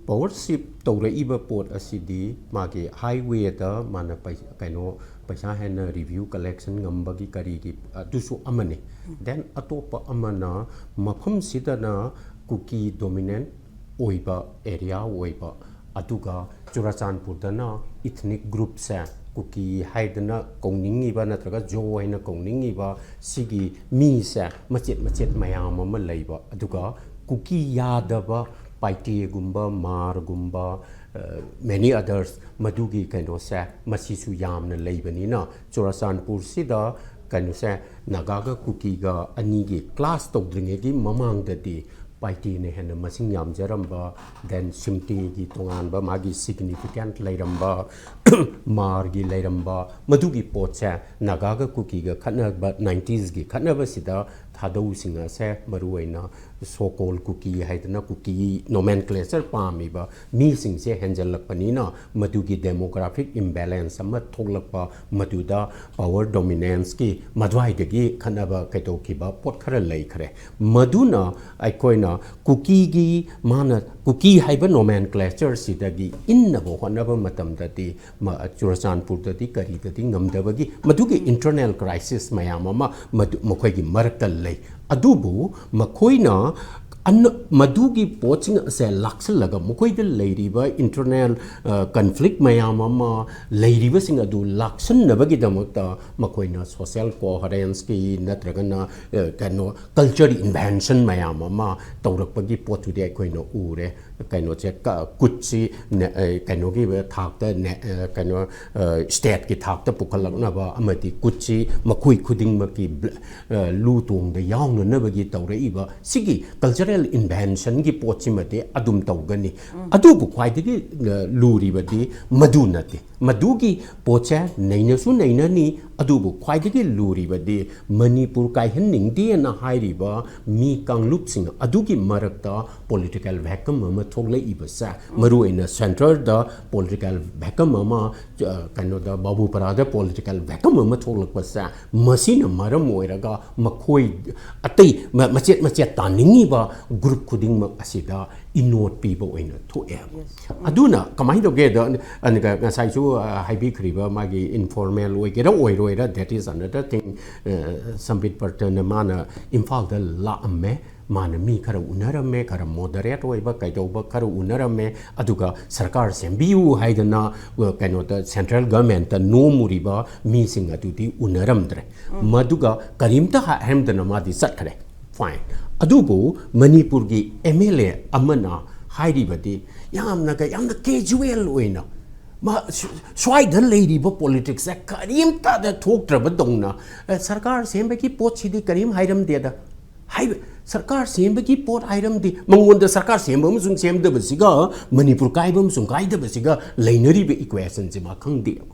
ꯄꯥꯋꯔ ꯁꯤꯞ ꯇꯧꯔꯛꯏꯕ ꯄꯣꯠ ꯑꯁꯤꯗꯤ ꯃꯥꯒꯤ ꯍꯥꯏꯋꯦꯗ ꯃꯥꯅ ꯄꯩ-, ꯀꯩꯅꯣ, ꯄꯩꯁꯥ ꯍꯦꯟꯅ ꯔꯤꯚꯤꯌꯨ ꯀꯂꯦꯛꯁꯟ ꯉꯝꯕꯒꯤ ꯀꯔꯤꯒꯤ ꯑꯗꯨꯁꯨ ꯑꯃꯅꯤ꯫ ꯗꯦꯟ ꯑꯇꯣꯞꯄ ꯑꯃꯅ ꯃꯐꯝꯁꯤꯗꯅ ꯀꯨꯀꯤ ꯗꯣꯃꯤꯅꯦꯟ ꯑꯣꯏꯕ ꯑꯦꯔꯤꯌꯥ ꯑꯣꯏꯕ, ꯑꯗꯨꯒ ꯆꯨꯔꯥꯆꯥꯟꯄꯨꯔꯗꯅ ꯏꯊꯅꯤꯛ ꯒ꯭ꯔꯨꯞꯁꯦ, ꯀꯨꯀꯤ ꯍꯥꯏꯗꯅ ꯀꯧꯅꯤꯡꯉꯤꯕ ꯅꯠꯇ꯭ꯔꯒ ꯖꯣ ꯍꯥꯏꯅ ꯀꯧꯅꯤꯡꯉꯤꯕ ꯁꯤꯒꯤ ꯃꯤꯁꯦ ꯃꯆꯦꯠ ꯃꯆꯦꯠ ꯃꯌꯥꯝ ꯑꯃ ꯂꯩꯕ, ꯑꯗꯨꯒ ꯀꯨꯀꯤ ꯌꯥꯗꯕ ꯄꯥꯏꯇꯦꯒꯨꯝꯕ, ꯃꯥꯔꯒꯨꯝꯕ, ꯃꯦꯅꯤ ꯑꯗꯔꯁ, ꯃꯗꯨꯒꯤ ꯀꯩꯅꯣꯁꯦ ꯃꯁꯤꯁꯨ ꯌꯥꯝꯅ ꯂꯩꯕꯅꯤꯅ, ꯆꯨꯔꯥꯆꯥꯟꯄꯨꯔꯁꯤꯗ ꯀꯩꯅꯣꯁꯦ, ꯅꯥꯒꯥꯒ ꯀꯨꯀꯤꯒ ꯑꯅꯤꯒꯤ ꯀ꯭ꯂꯥꯁ ꯇꯧꯗ꯭ꯔꯤꯉꯩꯒꯤ ꯃꯃꯥꯡꯗꯗꯤ ꯄꯥꯏꯇꯦꯅ ꯍꯦꯟꯅ ꯃꯁꯤꯡ ꯌꯥꯝꯖꯔꯝꯕ, ꯗꯦꯟ ꯁꯤꯝꯇꯦꯒꯤ ꯇꯣꯉꯥꯟꯕ ꯃꯥꯒꯤ ꯁꯤꯒꯅꯤꯐꯤꯀꯦꯟꯠ ꯂꯩꯔꯝꯕ, ꯃꯥꯔꯒꯤ ꯂꯩꯔꯝꯕ, ꯃꯗꯨꯒꯤ ꯄꯣꯠꯁꯦ ꯅꯥꯒꯥꯒ ꯀꯨꯀꯤꯒ ꯈꯠꯅꯕ, ꯅꯥꯏꯟꯇꯤꯁꯀꯤ ꯈꯠꯅꯕꯁꯤꯗ ꯊꯥꯗꯧꯁꯤꯡ ꯑꯁꯦ, ꯃꯔꯨꯑꯣꯏꯅ so called ꯀꯨꯀꯤ ꯍꯥꯏꯗꯅ ꯀꯨꯀꯤ nomenclature ꯄꯥꯝꯃꯤꯕ ꯃꯤꯁꯤꯡꯁꯦ ꯍꯦꯟꯖꯜꯂꯛꯄꯅꯤꯅ, ꯃꯗꯨꯒꯤ demographic imbalance ꯑꯃ ꯊꯣꯛꯂꯛꯄ, ꯃꯗꯨꯗ power dominanceꯀꯤ ꯃꯗ꯭ꯋꯥꯏꯗꯒꯤ ꯈꯠꯅꯕ ꯀꯩꯗꯧꯈꯤꯕ ꯄꯣꯠ ꯈꯔ ꯂꯩꯈ꯭ꯔꯦ꯫ ꯃꯗꯨꯅ ꯑꯩꯈꯣꯏꯅ ꯀꯨꯀꯤꯒꯤ, ꯃꯥꯅ ꯀꯨꯀꯤ ꯍꯥꯏꯕ nomenclatureꯁꯤꯗꯒꯤ ꯏꯟꯅꯕ ꯍꯣꯠꯅꯕ ꯃꯇꯝꯗꯗꯤ ꯃ-, ꯆꯨꯔꯆꯥꯟꯄꯨꯔꯗꯗꯤ ꯀꯔꯤꯗꯗꯤ ꯉꯝꯗꯕꯒꯤ ꯃꯗꯨꯒꯤ internal crisis ꯃꯌꯥꯝ ꯑꯃ ꯃꯗꯨ, ꯃꯈꯣꯏꯒꯤ ꯃꯔꯛꯇ ꯂꯩ꯫ ꯑꯗꯨꯕꯨ ꯃꯈꯣꯏꯅ ꯑꯟ-, ꯃꯗꯨꯒꯤ ꯄꯣꯠꯁꯤꯡ ꯑꯁꯦ ꯂꯥꯛꯁꯤꯜꯂꯒ ꯃꯈꯣꯏꯗ ꯂꯩꯔꯤꯕ internal, ꯑ, conflict ꯃꯌꯥꯝ ꯑꯃ ꯂꯩꯔꯤꯕꯁꯤꯡ ꯑꯗꯨ ꯂꯥꯛꯁꯤꯟꯅꯕꯒꯤꯗꯃꯛꯇ ꯃꯈꯣꯏꯅ social coherenceꯀꯤ ꯅꯠꯇ꯭ꯔꯒꯅ, ꯑ, ꯀꯩꯅꯣ, culture invention ꯃꯌꯥꯝ ꯑꯃ ꯇꯧꯔꯛꯄꯒꯤ ꯄꯣꯠꯇꯨꯗꯤ ꯑꯩꯈꯣꯏꯅ ꯎꯔꯦ꯫ ꯀꯩꯅꯣꯁꯦ, ꯀ-, ꯀꯨꯠꯁꯤ ꯅꯦ-, ꯑ, ꯀꯩꯅꯣꯒꯤ ꯊꯥꯛꯇ ꯅꯦ-, ꯑ, ꯀꯩꯅꯣ, ꯑ, stateꯀꯤ ꯊꯥꯛꯇ ꯄꯨꯈꯠꯂꯛꯅꯕ ꯑꯃꯗꯤ ꯀꯨꯠꯁꯤ ꯃꯈꯣꯏ ꯈꯨꯗꯤꯡꯃꯛꯀꯤ ꯕ꯭ꯂ-, ꯑ, ꯂꯨ ꯇꯣꯡꯗ ꯌꯥꯎꯅꯅꯕꯒꯤ ꯇꯧꯔꯛꯏꯕ ꯁꯤꯒꯤ cultural inventionꯒꯤ ꯄꯣꯠꯁꯤꯃꯗꯤ ꯑꯗꯨꯝ ꯇꯧꯒꯅꯤ꯫ ꯑꯗꯨꯕꯨ ꯈ꯭ꯋꯥꯏꯗꯒꯤ, ꯑ, ꯂꯨꯔꯤꯕꯗꯤ ꯃꯗꯨ ꯅꯠꯇꯦ꯫ ꯃꯗꯨꯒꯤ ꯄꯣꯠꯁꯦ ꯅꯩꯅꯁꯨ ꯅꯩꯅꯅꯤ, ꯑꯗꯨꯕꯨ ꯈ꯭ꯋꯥꯏꯗꯒꯤ ꯂꯨꯔꯤꯕꯗꯤ ꯃꯅꯤꯄꯨꯔ ꯀꯥꯏꯍꯟꯅꯤꯡꯗꯦꯅ ꯍꯥꯏꯔꯤꯕ ꯃꯤ ꯀꯥꯡꯂꯨꯞꯁꯤꯡ ꯑꯗꯨꯒꯤ ꯃꯔꯛꯇ political vacuum ꯑꯃ ꯊꯣꯛꯂꯛꯏꯕꯁꯦ, ꯃꯔꯨꯑꯣꯏꯅ centreꯗ political vacuum ꯑꯃ, ꯑ, ꯀꯩꯅꯣꯗ, ꯕꯥꯕꯨꯄꯔꯥꯗ political vacuum ꯑꯃ ꯊꯣꯛꯂꯛꯄꯁꯦ, ꯃꯁꯤꯅ ꯃꯔꯝ ꯑꯣꯏꯔꯒ ꯃꯈꯣꯏ ꯑꯇꯩ ꯃ-, ꯃꯆꯦꯠ ꯃꯆꯦꯠ ꯇꯥꯅꯤꯡꯉꯤꯕ group ꯈꯨꯗꯤꯡꯃꯛ ꯑꯁꯤꯗ ꯏꯅꯣꯠ ꯄꯤꯕ ꯑꯣꯏꯅ ꯊꯣꯛꯑꯦ꯫ ꯑꯗꯨꯅ ꯀꯃꯥꯏꯅ ꯇꯧꯒꯦꯗ, ꯑ, ꯉꯁꯥꯏꯁꯨ, ꯑ, ꯍꯥꯏꯕꯤꯈ꯭ꯔꯤꯕ ꯃꯥꯒꯤ informal ꯑꯣꯏꯒꯦꯔꯥ ꯑꯣꯏꯔꯣꯏꯔꯥ, that is another thing꯫ ꯑ, ꯁꯝꯕꯤꯠ ꯄꯇ꯭ꯔꯅ ꯃꯥꯅ ꯏꯝꯐꯥꯜꯗ ꯂꯥꯛꯑꯝꯃꯦ, ꯃꯥꯅ ꯃꯤ ꯈꯔ ꯎꯅꯔꯝꯃꯦ, ꯈꯔ moderate ꯑꯣꯏꯕ ꯀꯩꯗꯧꯕ ꯈꯔ ꯎꯅꯔꯝꯃꯦ, ꯑꯗꯨꯒ ꯁꯔꯀꯥꯔ ꯁꯦꯝꯕꯤꯌꯨ ꯍꯥꯏꯗꯅ, ꯑ, ꯀꯩꯅꯣꯗ central governmentꯇ ꯅꯣꯝꯃꯨꯔꯤꯕ ꯃꯤꯁꯤꯡ ꯑꯗꯨꯗꯤ ꯎꯅꯔꯝꯗ꯭ꯔꯦ꯫ ꯃꯗꯨꯒ ꯀꯔꯤꯝꯇ ꯍꯥ-, ꯍꯥꯏꯔꯝꯗꯅ ꯃꯥꯗꯤ ꯆꯠꯈ꯭ꯔꯦ꯫ Fine꯫ ꯑꯗꯨꯕꯨ ꯃꯅꯤꯄꯨꯔꯒꯤ MLA ꯑꯃꯅ ꯍꯥꯏꯔꯤꯕꯗꯤ ꯌꯥꯝꯅ ꯀ-, ꯌꯥꯝꯅ casual ꯑꯣꯏꯅ ꯃꯥ ꯁ꯭ꯋ-, ꯁ꯭ꯋꯥꯏꯗ ꯂꯩꯔꯤꯕ politicsꯁꯦ ꯀꯔꯤꯝꯇꯗ ꯊꯣꯛꯇ꯭ꯔꯕꯗꯧꯅ, "ꯑꯦ, ꯁꯔꯀꯥꯔ ꯁꯦꯝꯕꯒꯤ ꯄꯣꯠꯁꯤꯗꯤ ꯀꯔꯤꯝ ꯍꯥꯏꯔꯝꯗꯦꯗ" ꯍꯥꯏꯕ, ꯁꯔꯀꯥꯔ ꯁꯦꯝꯕꯒꯤ ꯄꯣꯠ ꯍꯥꯏꯔꯝꯗꯦ꯫ ꯃꯉꯣꯟꯗ ꯁꯔꯀꯥꯔ ꯁꯦꯝꯕ ꯑꯃꯁꯨꯡ ꯁꯦꯝꯗꯕꯁꯤꯒ ꯃꯅꯤꯄꯨꯔ ꯀꯥꯏꯕ ꯑꯃꯁꯨꯡ ꯀꯥꯏꯗꯕꯁꯤꯒ ꯂꯩꯅꯔꯤꯕ equationꯁꯦ ꯃꯥ ꯈꯪꯗꯦꯕ꯫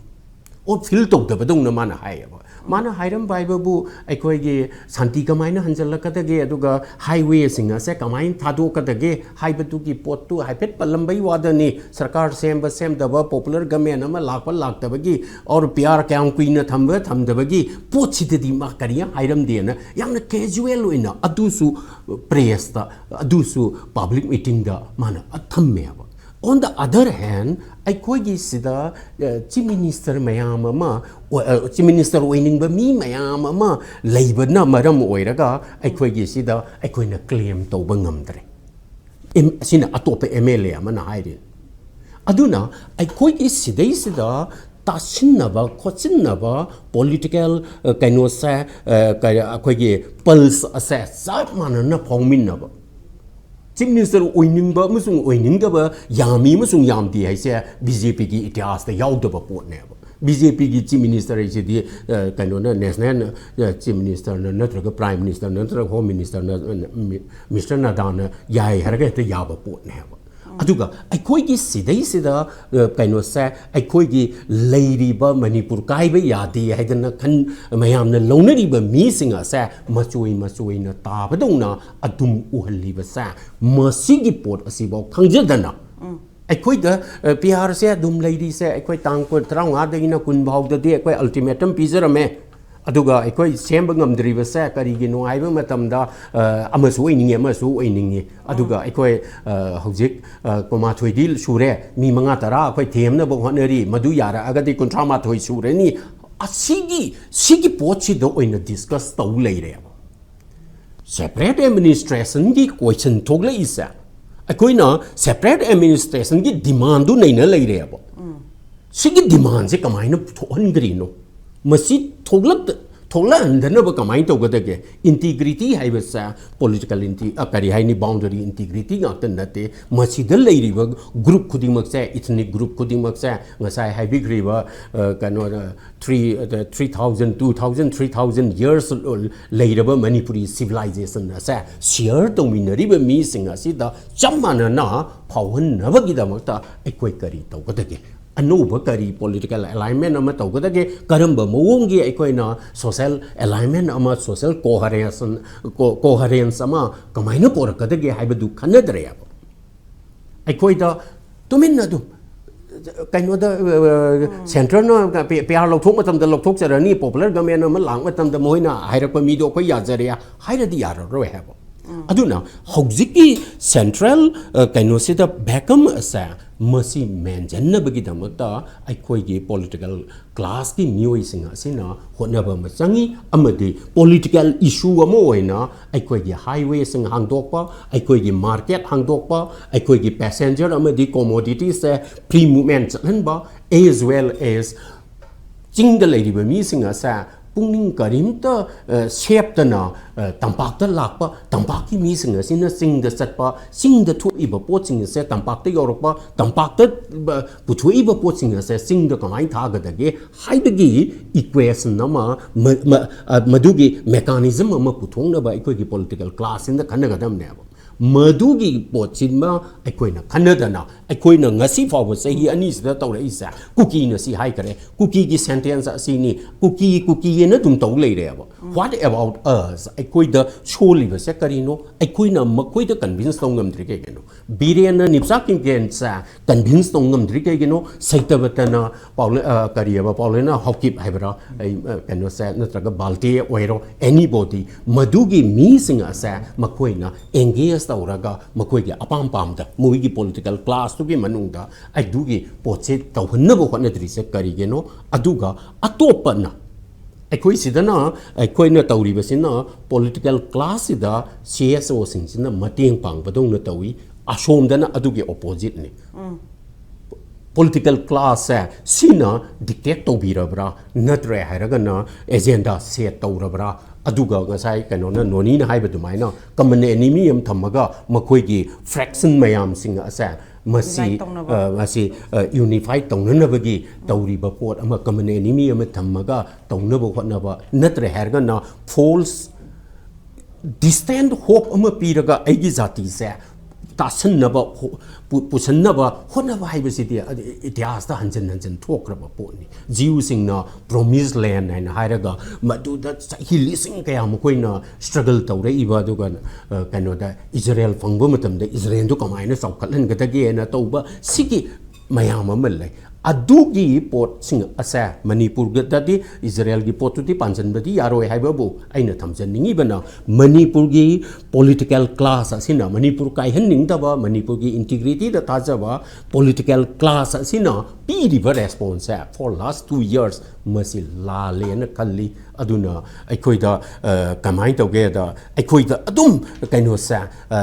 ꯑꯣꯠ ꯐꯤꯜ ꯇꯧꯗꯕꯗꯧꯅ ꯃꯥꯅ ꯍꯥꯏꯌꯦꯕ꯫ ꯃꯥꯅ ꯍꯥꯏꯔꯝꯕ ꯍꯥꯏꯕꯕꯨ ꯑꯩꯈꯣꯏꯒꯤ ꯁꯥꯟꯇꯤ ꯀꯃꯥꯏꯅ ꯍꯟꯖꯜꯂꯛꯀꯗꯒꯦ, ꯑꯗꯨꯒ ꯍꯥꯏꯋꯦꯁꯤꯡ ꯑꯁꯦ ꯀꯃꯥꯏꯅ ꯊꯥꯗꯣꯛꯀꯗꯒꯦ ꯍꯥꯏꯕꯗꯨꯒꯤ ꯄꯣꯠꯇꯨ ꯍꯥꯏꯐꯦꯠ ꯄꯜꯂꯝꯕꯩ ꯋꯥꯗꯅꯤ꯫ ꯁꯔꯀꯥꯔ ꯁꯦꯝꯕ ꯁꯦꯝꯗꯕ, ꯄꯣꯄꯨꯂꯔ ꯒꯃꯦꯟ ꯑꯃ ꯂꯥꯛꯄ ꯂꯥꯛꯇꯕꯒꯤ, ꯑꯣꯔ ꯄꯤ ꯑꯥꯔ ꯀꯌꯥꯝ ꯀꯨꯏꯅ ꯊꯝꯕ ꯊꯝꯗꯕꯒꯤ ꯄꯣꯠꯁꯤꯗꯗꯤ ꯃꯥ ꯀꯔꯤ ꯍꯥꯏꯔꯝꯗꯦꯅ ꯌꯥꯝꯅ ꯀꯦꯖꯨꯋꯦꯜ ꯑꯣꯏꯅ ꯑꯗꯨꯁꯨ ꯄ꯭ꯔꯦꯁꯇ, ꯑꯗꯨꯁꯨ ꯄꯕ꯭ꯂꯤꯛ ꯃꯤꯇꯤꯡꯗ ꯃꯥꯅ ꯊꯝꯃꯦꯕ꯫ On the other hand, ꯑꯩꯈꯣꯏꯒꯤ ꯁꯤꯗ ꯆꯤꯐ ꯃꯤꯅꯤꯁꯇꯔ ꯃꯌꯥꯝ ꯑꯃ, ꯆꯤꯐ ꯃꯤꯅꯤꯁꯇꯔ ꯑꯣꯏꯅꯤꯡꯕ ꯃꯤ ꯃꯌꯥꯝ ꯑꯃ ꯂꯩꯕꯅ ꯃꯔꯝ ꯑꯣꯏꯔꯒ ꯑꯩꯈꯣꯏꯒꯤ ꯁꯤꯗ ꯑꯩꯈꯣꯏꯅ ꯀ꯭ꯂꯦꯝ ꯇꯧꯕ ꯉꯝꯗ꯭ꯔꯦ꯫ ꯑꯦꯝ-, ꯑꯁꯤꯅ ꯑꯇꯣꯞꯄ ꯑꯦꯝ ꯑꯦꯜ ꯑꯦ ꯑꯃꯅ ꯍꯥꯏꯔꯤ꯫ ꯑꯗꯨꯅ ꯑꯩꯈꯣꯏꯒꯤ ꯁꯤꯗꯩꯁꯤꯗ ꯇꯥꯁꯤꯟꯅꯕ ꯈꯣꯠꯆꯤꯟꯅꯕ ꯄꯣꯂꯤꯇꯤꯀꯦꯜ, ꯑ, ꯀꯩꯅꯣꯁꯦ, ꯑ, ꯀꯔꯤ, ꯑꯩꯈꯣꯏꯒꯤ ꯄꯜꯁ ꯑꯁꯦ ꯆꯞ ꯃꯥꯟꯅꯅ ꯐꯥꯎꯃꯤꯟꯅꯕ꯫ ꯆꯤꯐ ꯃꯤꯅꯤꯁꯇꯔ ꯑꯣꯏꯅꯤꯡꯕ ꯑꯃꯁꯨꯡ ꯑꯣꯏꯅꯤꯡꯗꯕ, ꯌꯥꯝꯃꯤ ꯑꯃꯁꯨꯡ ꯌꯥꯝꯗꯦ ꯍꯥꯏꯁꯦ ꯕꯤ ꯖꯦ ꯄꯤꯒꯤ ꯏꯇꯤꯍꯥꯁꯇ ꯌꯥꯎꯗꯕ ꯄꯣꯠꯅꯦꯕ꯫ ꯕꯤ ꯖꯦ ꯄꯤꯒꯤ ꯆꯤꯐ ꯃꯤꯅꯤꯁꯇꯔ ꯍꯥꯏꯁꯤꯗꯤ, ꯑ, ꯀꯩꯅꯣꯅ, ꯅꯦꯁꯅꯦꯜ, ꯑ, ꯆꯤꯐ ꯃꯤꯅꯤꯁꯇꯔꯅ ꯅꯠꯇ꯭ꯔꯒ ꯄ꯭ꯔꯥꯏꯝ ꯃꯤꯅꯤꯁꯇꯔꯅ ꯅꯠꯇ꯭ꯔꯒ ꯍꯣꯝ ꯃꯤꯅꯤꯁꯇꯔꯅ, ꯑ, ꯃꯤ-, ꯃꯤꯁꯇꯔ ꯅꯗꯥꯅ ꯌꯥꯏ ꯍꯥꯏꯔꯒ ꯍꯦꯛꯇ ꯌꯥꯕ ꯄꯣꯠꯅꯦꯕ꯫ ꯑꯗꯨꯒ ꯑꯩꯈꯣꯏꯒꯤ ꯁꯤꯗꯩꯁꯤꯗ, ꯑ, ꯀꯩꯅꯣꯁꯦ, ꯑꯩꯈꯣꯏꯒꯤ ꯂꯩꯔꯤꯕ ꯃꯅꯤꯄꯨꯔ ꯀꯥꯏꯕ ꯌꯥꯗꯦ ꯍꯥꯏꯗꯅ ꯈꯟ-, ꯃꯌꯥꯝꯅ ꯂꯧꯅꯔꯤꯕ ꯃꯤꯁꯤꯡ ꯑꯁꯦ ꯃꯆꯣꯏ ꯃꯆꯣꯏꯅ ꯇꯥꯕꯗꯧꯅ ꯑꯗꯨꯝ ꯎꯍꯜꯂꯤꯕꯁꯦ, ꯃꯁꯤꯒꯤ ꯄꯣꯠ ꯑꯁꯤꯐꯥꯎ ꯈꯪꯖꯗꯅ ꯑꯩꯈꯣꯏꯗ, ꯑ, ꯄꯤ ꯑꯥꯔꯁꯦ ꯑꯗꯨꯝ ꯂꯩꯔꯤꯁꯦ, ꯑꯩꯈꯣꯏ ꯇꯥꯡ ꯀꯨꯟ, ꯇꯔꯥꯃꯉꯥꯗꯒꯤꯅ ꯀꯨꯟ ꯐꯥꯎꯗꯗꯤ ꯑꯩꯈꯣꯏ ꯑꯜꯇꯤꯃꯦꯇꯝ ꯄꯤꯖꯔꯝꯃꯦ꯫ ꯑꯗꯨꯒ ꯑꯩꯈꯣꯏ ꯁꯦꯝꯕ ꯉꯝꯗ꯭ꯔꯤꯕꯁꯦ ꯀꯔꯤꯒꯤꯅꯣ ꯍꯥꯏꯕ ꯃꯇꯝꯗ, ꯑ, ꯑꯃꯁꯨ ꯑꯣꯏꯅꯤꯡꯉꯤ, ꯑꯃꯁꯨ ꯑꯣꯏꯅꯤꯡꯉꯤ꯫ ꯑꯗꯨꯒ ꯑꯩꯈꯣꯏ, ꯑ, ꯍꯧꯖꯤꯛ, ꯑ, ꯀꯨꯟꯃꯥꯊꯣꯏꯗꯤ ꯁꯨꯔꯦ, ꯃꯤ ꯃꯉꯥ ꯇꯔꯥ ꯑꯩꯈꯣꯏ ꯊꯦꯝꯅꯕ ꯍꯣꯠꯅꯔꯤ, ꯃꯗꯨ ꯌꯥꯔꯛꯑꯒꯗꯤ ꯀꯨꯟꯊ꯭ꯔꯥ ꯃꯥꯊꯣꯏ ꯁꯨꯔꯅꯤ꯫ ꯑꯁꯤꯒꯤ, ꯁꯤꯒꯤ ꯄꯣꯠꯁꯤꯗ ꯑꯣꯏꯅ ꯗꯤꯁꯀꯁ ꯇꯧ ꯂꯩꯔꯦꯕ꯫ ꯁꯦꯄꯔꯦꯠ ꯑꯦꯗꯃꯤꯅꯤꯁꯇ꯭ꯔꯦꯁꯟꯒꯤ ꯀꯣꯏꯁꯟ ꯊꯣꯛꯂꯛꯏꯁꯦ, ꯑꯩꯈꯣꯏꯅ ꯁꯦꯄꯔꯦꯠ ꯑꯦꯗꯃꯤꯅꯤꯁꯇ꯭ꯔꯦꯁꯟꯒꯤ ꯗꯤꯃꯥꯟꯗꯨ ꯅꯩꯅ ꯂꯩꯔꯦꯕ꯫ ꯁꯤꯒꯤ ꯗꯤꯃꯥꯟꯁꯦ ꯀꯃꯥꯏꯅ ꯊꯣꯛꯍꯟꯈ꯭ꯔꯤꯅꯣ? ꯃꯁꯤ ꯊꯣꯛꯂꯛ-, ꯊꯣꯛꯂꯛꯍꯟꯗꯅꯕ ꯀꯃꯥꯏꯅ ꯇꯧꯒꯗꯒꯦ? ꯏꯟꯇꯤꯒ꯭ꯔꯤꯇꯤ ꯍꯥꯏꯕꯁꯦ ꯄꯣꯂꯤꯇꯤꯀꯦꯜ ꯏꯟꯇꯤ-, ꯑ, ꯀꯔꯤ ꯍꯥꯏꯅꯤ, ꯕꯥꯎꯟꯗꯔꯤ ꯏꯟꯇꯤꯒ꯭ꯔꯤꯇꯤ ꯉꯥꯛꯇ ꯅꯠꯇꯦ꯫ ꯃꯁꯤꯗ ꯂꯩꯔꯤꯕ ꯒ꯭ꯔꯨꯞ ꯈꯨꯗꯤꯡꯃꯛꯁꯦ, ꯏꯊꯅꯤꯛ ꯒ꯭ꯔꯨꯞ ꯈꯨꯗꯤꯡꯃꯛꯁꯦ, ꯉꯁꯥꯏ ꯍꯥꯏꯕꯤꯈ꯭ꯔꯤꯕ, ꯑ, ꯀꯩꯅꯣ, three, three thousand, two thousand, three thousand years ꯂꯩꯔꯕ ꯃꯅꯤꯄꯨꯔꯤ ꯁꯤꯚꯤꯂꯥꯏꯖꯦꯁꯟ ꯑꯁꯦ ꯁꯤꯌꯔ ꯇꯧꯃꯤꯟꯅꯔꯤꯕ ꯃꯤꯁꯤꯡ ꯑꯁꯤꯗ ꯆꯞ ꯃꯥꯟꯅꯅ ꯐꯥꯎꯍꯟꯅꯕꯒꯤꯗꯃꯛꯇ ꯑꯩꯈꯣꯏ ꯀꯔꯤ ꯇꯧꯒꯗꯒꯦ? ꯑꯅꯧꯕ ꯀꯔꯤ political alignment ꯑꯃ ꯇꯧꯒꯗꯒꯦ, ꯀꯔꯝꯕ ꯃꯑꯣꯡꯒꯤ ꯑꯩꯈꯣꯏꯅ social alignment ꯑꯃ, social coherence, co-, coherence ꯑꯃ ꯀꯃꯥꯏꯅ ꯄꯣꯔꯛꯀꯗꯒꯦ ꯍꯥꯏꯕꯗꯨ ꯈꯟꯅꯗ꯭ꯔꯦꯕ꯫ ꯑꯩꯈꯣꯏꯗ ꯇꯨꯃꯤꯟꯅ ꯑꯗꯨꯝ ꯀꯩꯅꯣꯗ, ꯑ, centreꯅ ꯄꯤ-, PR ꯂꯧꯊꯣꯛ ꯃꯇꯝꯗ ꯂꯧꯊꯣꯛꯆꯔꯅꯤ, popular government ꯑꯃ ꯂꯥꯛ ꯃꯇꯝꯗ ꯃꯈꯣꯏꯅ ꯍꯥꯏꯔꯛꯄ ꯃꯤꯗꯣ ꯑꯩꯈꯣꯏ ꯌꯥꯖꯔꯦ ꯍꯥꯏꯔꯗꯤ ꯌꯥꯔꯔꯣꯏ ꯍꯥꯏꯕ꯫ ꯑꯗꯨꯅ ꯍꯧꯖꯤꯛꯀꯤ central, ꯑ, ꯀꯩꯅꯣꯁꯤꯗ vacuum ꯑꯁꯦ ꯃꯁꯤ ꯃꯦꯟꯁꯤꯟꯅꯕꯒꯤꯗꯃꯛꯇ ꯑꯩꯈꯣꯏꯒꯤ political classꯀꯤ ꯃꯤꯑꯣꯏꯁꯤꯡ ꯑꯁꯤꯅ ꯍꯣꯠꯅꯕ ꯑꯃ ꯆꯪꯉꯤ, ꯑꯃꯗꯤ political issue ꯑꯃ ꯑꯣꯏꯅ ꯑꯩꯈꯣꯏꯒꯤ highwayꯁꯤꯡ ꯍꯥꯡꯗꯣꯛꯄ, ꯑꯩꯈꯣꯏꯒꯤ market ꯍꯥꯡꯗꯣꯛꯄ, ꯑꯩꯈꯣꯏꯒꯤ passenger ꯑꯃꯗꯤ commoditiesꯁꯦ free movement ꯆꯠꯍꯟꯕ, as well as ꯆꯤꯡꯗ ꯂꯩꯔꯤꯕ ꯃꯤꯁꯤꯡ ꯑꯁꯦ ꯄꯨꯛꯅꯤꯡ ꯀꯔꯤꯝꯇ, ꯑ, ꯁꯦꯞꯇꯅ, ꯑ, ꯇꯝꯄꯥꯛꯇ ꯂꯥꯛꯄ, ꯇꯝꯄꯥꯛꯀꯤ ꯃꯤꯁꯤꯡ ꯑꯁꯤꯅ ꯆꯤꯡꯗ ꯆꯠꯄ, ꯆꯤꯡꯗ ꯊꯣꯛꯏꯕ ꯄꯣꯠꯁꯤꯡ ꯑꯁꯦ ꯇꯝꯄꯥꯛꯇ ꯌꯧꯔꯛꯄ, ꯇꯝꯄꯥꯛꯇ, ꯑ, ꯄꯨꯊꯣꯛꯏꯕ ꯄꯣꯠꯁꯤꯡ ꯑꯁꯦ ꯆꯤꯡꯗ ꯀꯃꯥꯏꯅ ꯊꯥꯒꯗꯒꯦ ꯍꯥꯏꯕꯒꯤ equation ꯑꯃ, ꯃ-, ꯃ-, ꯑ, ꯃꯗꯨꯒꯤ mechanism ꯑꯃ ꯄꯨꯊꯣꯛꯅꯕ ꯑꯩꯈꯣꯏꯒꯤ political classꯁꯤꯅ ꯈꯟꯅꯒꯗꯕꯅꯦꯕ꯫ ꯃꯗꯨꯒꯤ ꯄꯣꯠꯁꯤꯃ ꯑꯩꯈꯣꯏꯅ ꯈꯟꯅꯗꯅ, ꯑꯩꯈꯣꯏꯅ ꯉꯁꯤ ꯐꯥꯎꯕ ꯆꯍꯤ ꯑꯅꯤꯁꯤꯗ ꯇꯧꯔꯛꯏꯁꯦ, ꯀꯨꯀꯤꯅ ꯁꯤ ꯍꯥꯏꯈꯔꯦ, ꯀꯨꯀꯤꯒꯤ sentence ꯑꯁꯤꯅꯤ, ꯀꯨꯀꯤ, ꯀꯨꯀꯤꯑꯅ ꯑꯗꯨꯝ ꯇꯧ ꯂꯩꯔꯦꯕ꯫ What about us? ꯑꯩꯈꯣꯏꯗ ꯁꯣꯜꯂꯤꯕꯁꯦ ꯀꯔꯤꯅꯣ? ꯑꯩꯈꯣꯏꯅ ꯃꯈꯣꯏꯗ convince ꯇꯧ ꯉꯝꯗ꯭ꯔꯤ ꯀꯩꯒꯤꯅꯣ? ꯕꯤꯔꯦꯟꯅ ꯅꯤꯞꯆꯥ ꯀꯤꯝꯀꯦꯟꯁꯦ convince ꯇꯧ ꯉꯝꯗ꯭ꯔꯤ ꯀꯩꯒꯤꯅꯣ? ꯁꯩꯇꯕꯇꯅ ꯄꯥꯎꯂꯦ-, ꯑ, ꯀꯔꯤꯑꯕ, ꯄꯥꯎꯂꯦꯅ ꯍꯥꯎꯀꯤꯞ ꯍꯥꯏꯕ꯭ꯔꯥ? ꯑꯩ, ꯑ, ꯀꯩꯅꯣꯁꯦ, ꯅꯠꯇ꯭ꯔꯒ ꯕꯥꯜꯇꯦ ꯑꯣꯏꯔꯣ, anybody, ꯃꯗꯨꯒꯤ ꯃꯤꯁꯤꯡ ꯑꯁꯦ ꯃꯈꯣꯏꯅ engage ꯇꯧꯔꯒ ꯃꯈꯣꯏꯒꯤ ꯑꯄꯥꯝ ꯄꯥꯝꯗ ꯃꯣꯏꯒꯤ political classꯇꯨꯒꯤ ꯃꯅꯨꯡꯗ ꯑꯗꯨꯒꯤ ꯄꯣꯠꯁꯦ ꯇꯧꯍꯟꯅꯕ ꯍꯣꯠꯅꯗ꯭ꯔꯤꯁꯦ ꯀꯔꯤꯒꯤꯅꯣ? ꯑꯗꯨꯒ ꯑꯇꯣꯞꯄꯅ ꯑꯩꯈꯣꯏ ꯁꯤꯗꯅ, ꯑꯩꯈꯣꯏꯅ ꯇꯧꯔꯤꯕꯁꯤꯅ political classꯁꯤꯗ CSOꯁꯤꯡꯁꯤꯅ ꯃꯇꯦꯡ ꯄꯥꯡꯕꯗꯧꯅ ꯇꯧꯏ, ꯑꯁꯣꯝꯗꯅ ꯑꯗꯨꯒꯤ oppositeꯅꯤ꯫ Political classꯁꯦ ꯁꯤꯅ dictate ꯇꯧꯕꯤꯔꯕ꯭ꯔꯥ, ꯅꯠꯇ꯭ꯔꯦ ꯍꯥꯏꯔꯒꯅ agenda set ꯇꯧꯔꯕ꯭ꯔꯥ? ꯑꯗꯨꯒ ꯉꯁꯥꯏ ꯀꯩꯅꯣꯅ, ꯅꯣꯅꯤꯅ ꯍꯥꯏꯕ ꯑꯗꯨꯃꯥꯏꯅ common enemy ꯑꯃ ꯊꯝꯃꯒ ꯃꯈꯣꯏꯒꯤ fraction ꯃꯌꯥꯝꯁꯤꯡ ꯑꯁꯦ ꯃꯁꯤ, unite ꯇꯧꯅꯕ꯫ ꯑ, ꯃꯁꯤ, ꯑ, unify ꯇꯧꯅꯅꯕꯒꯤ ꯇꯧꯔꯤꯕ ꯄꯣꯠ ꯑꯃ, common enemy ꯑꯃ ꯊꯝꯃꯒ ꯇꯧꯅꯕ ꯍꯣꯠꯅꯕ, ꯅꯠꯇ꯭ꯔꯦ ꯍꯥꯏꯔꯒꯅ false distant hope ꯑꯃ ꯄꯤꯔꯒ ꯑꯩꯒꯤ ꯖꯥꯇꯤꯁꯦ ꯇꯥꯁꯟꯅꯕ ꯍꯣ-, ꯄꯨ-, ꯄꯨꯁꯟꯅꯕ ꯍꯣꯠꯅꯕ ꯍꯥꯏꯕꯁꯤꯗꯤ ꯑꯗ ꯏꯇꯤꯍꯥꯁꯇ ꯍꯟꯖꯤꯟ ꯍꯟꯖꯤꯟ ꯊꯣꯛꯈ꯭ꯔꯕ ꯄꯣꯠꯅꯤ꯫ ꯖꯤꯎꯁꯤꯡꯅ Promised Land ꯍꯥꯏꯅ ꯍꯥꯏꯔꯒ ꯃꯗꯨꯗ ꯆꯍꯤ ꯂꯤꯁꯤꯡ ꯀꯌꯥ ꯃꯈꯣꯏꯅ struggle ꯇꯧꯔꯛꯏꯕ, ꯑꯗꯨꯒ, ꯑ, ꯀꯩꯅꯣꯗ ꯏꯖꯔꯦꯜ ꯐꯪꯕ ꯃꯇꯝꯗ ꯏꯖꯔꯦꯜꯗꯨ ꯀꯃꯥꯏꯅ ꯆꯥꯎꯈꯠꯍꯟꯒꯗꯒꯦꯅ ꯇꯧꯕ ꯁꯤꯒꯤ ꯃꯌꯥꯝ ꯑꯃ ꯂꯩ꯫ ꯑꯗꯨꯒꯤ ꯄꯣꯠꯁꯤꯡ ꯑꯁꯦ ꯃꯅꯤꯄꯨꯔꯗꯗꯤ ꯏꯖꯔꯦꯜꯒꯤ ꯄꯣꯠꯇꯨꯗꯤ ꯄꯥꯟꯁꯤꯟꯕꯗꯤ ꯌꯥꯔꯣꯏ ꯍꯥꯏꯕꯕꯨ ꯑꯩꯅ ꯊꯝꯖꯅꯤꯡꯉꯤꯕꯅ, ꯃꯅꯤꯄꯨꯔꯒꯤ political class ꯑꯁꯤꯅ, ꯃꯅꯤꯄꯨꯔ ꯀꯥꯏꯍꯟꯅꯤꯡꯗꯕ, ꯃꯅꯤꯄꯨꯔꯒꯤ integrityꯗ ꯊꯥꯖꯕ political class ꯑꯁꯤꯅ ꯄꯤꯔꯤꯕ responseꯁꯦ for last two years ꯃꯁꯤ ꯂꯥꯜꯂꯦꯅ ꯈꯜꯂꯤ꯫ ꯑꯗꯨꯅ ꯑꯩꯈꯣꯏꯗ, ꯑ, ꯀꯃꯥꯏꯅ ꯇꯧꯒꯦꯗ, ꯑꯩꯈꯣꯏꯗ ꯑꯗꯨꯝ ꯀꯩꯅꯣꯁꯦ, ꯑ,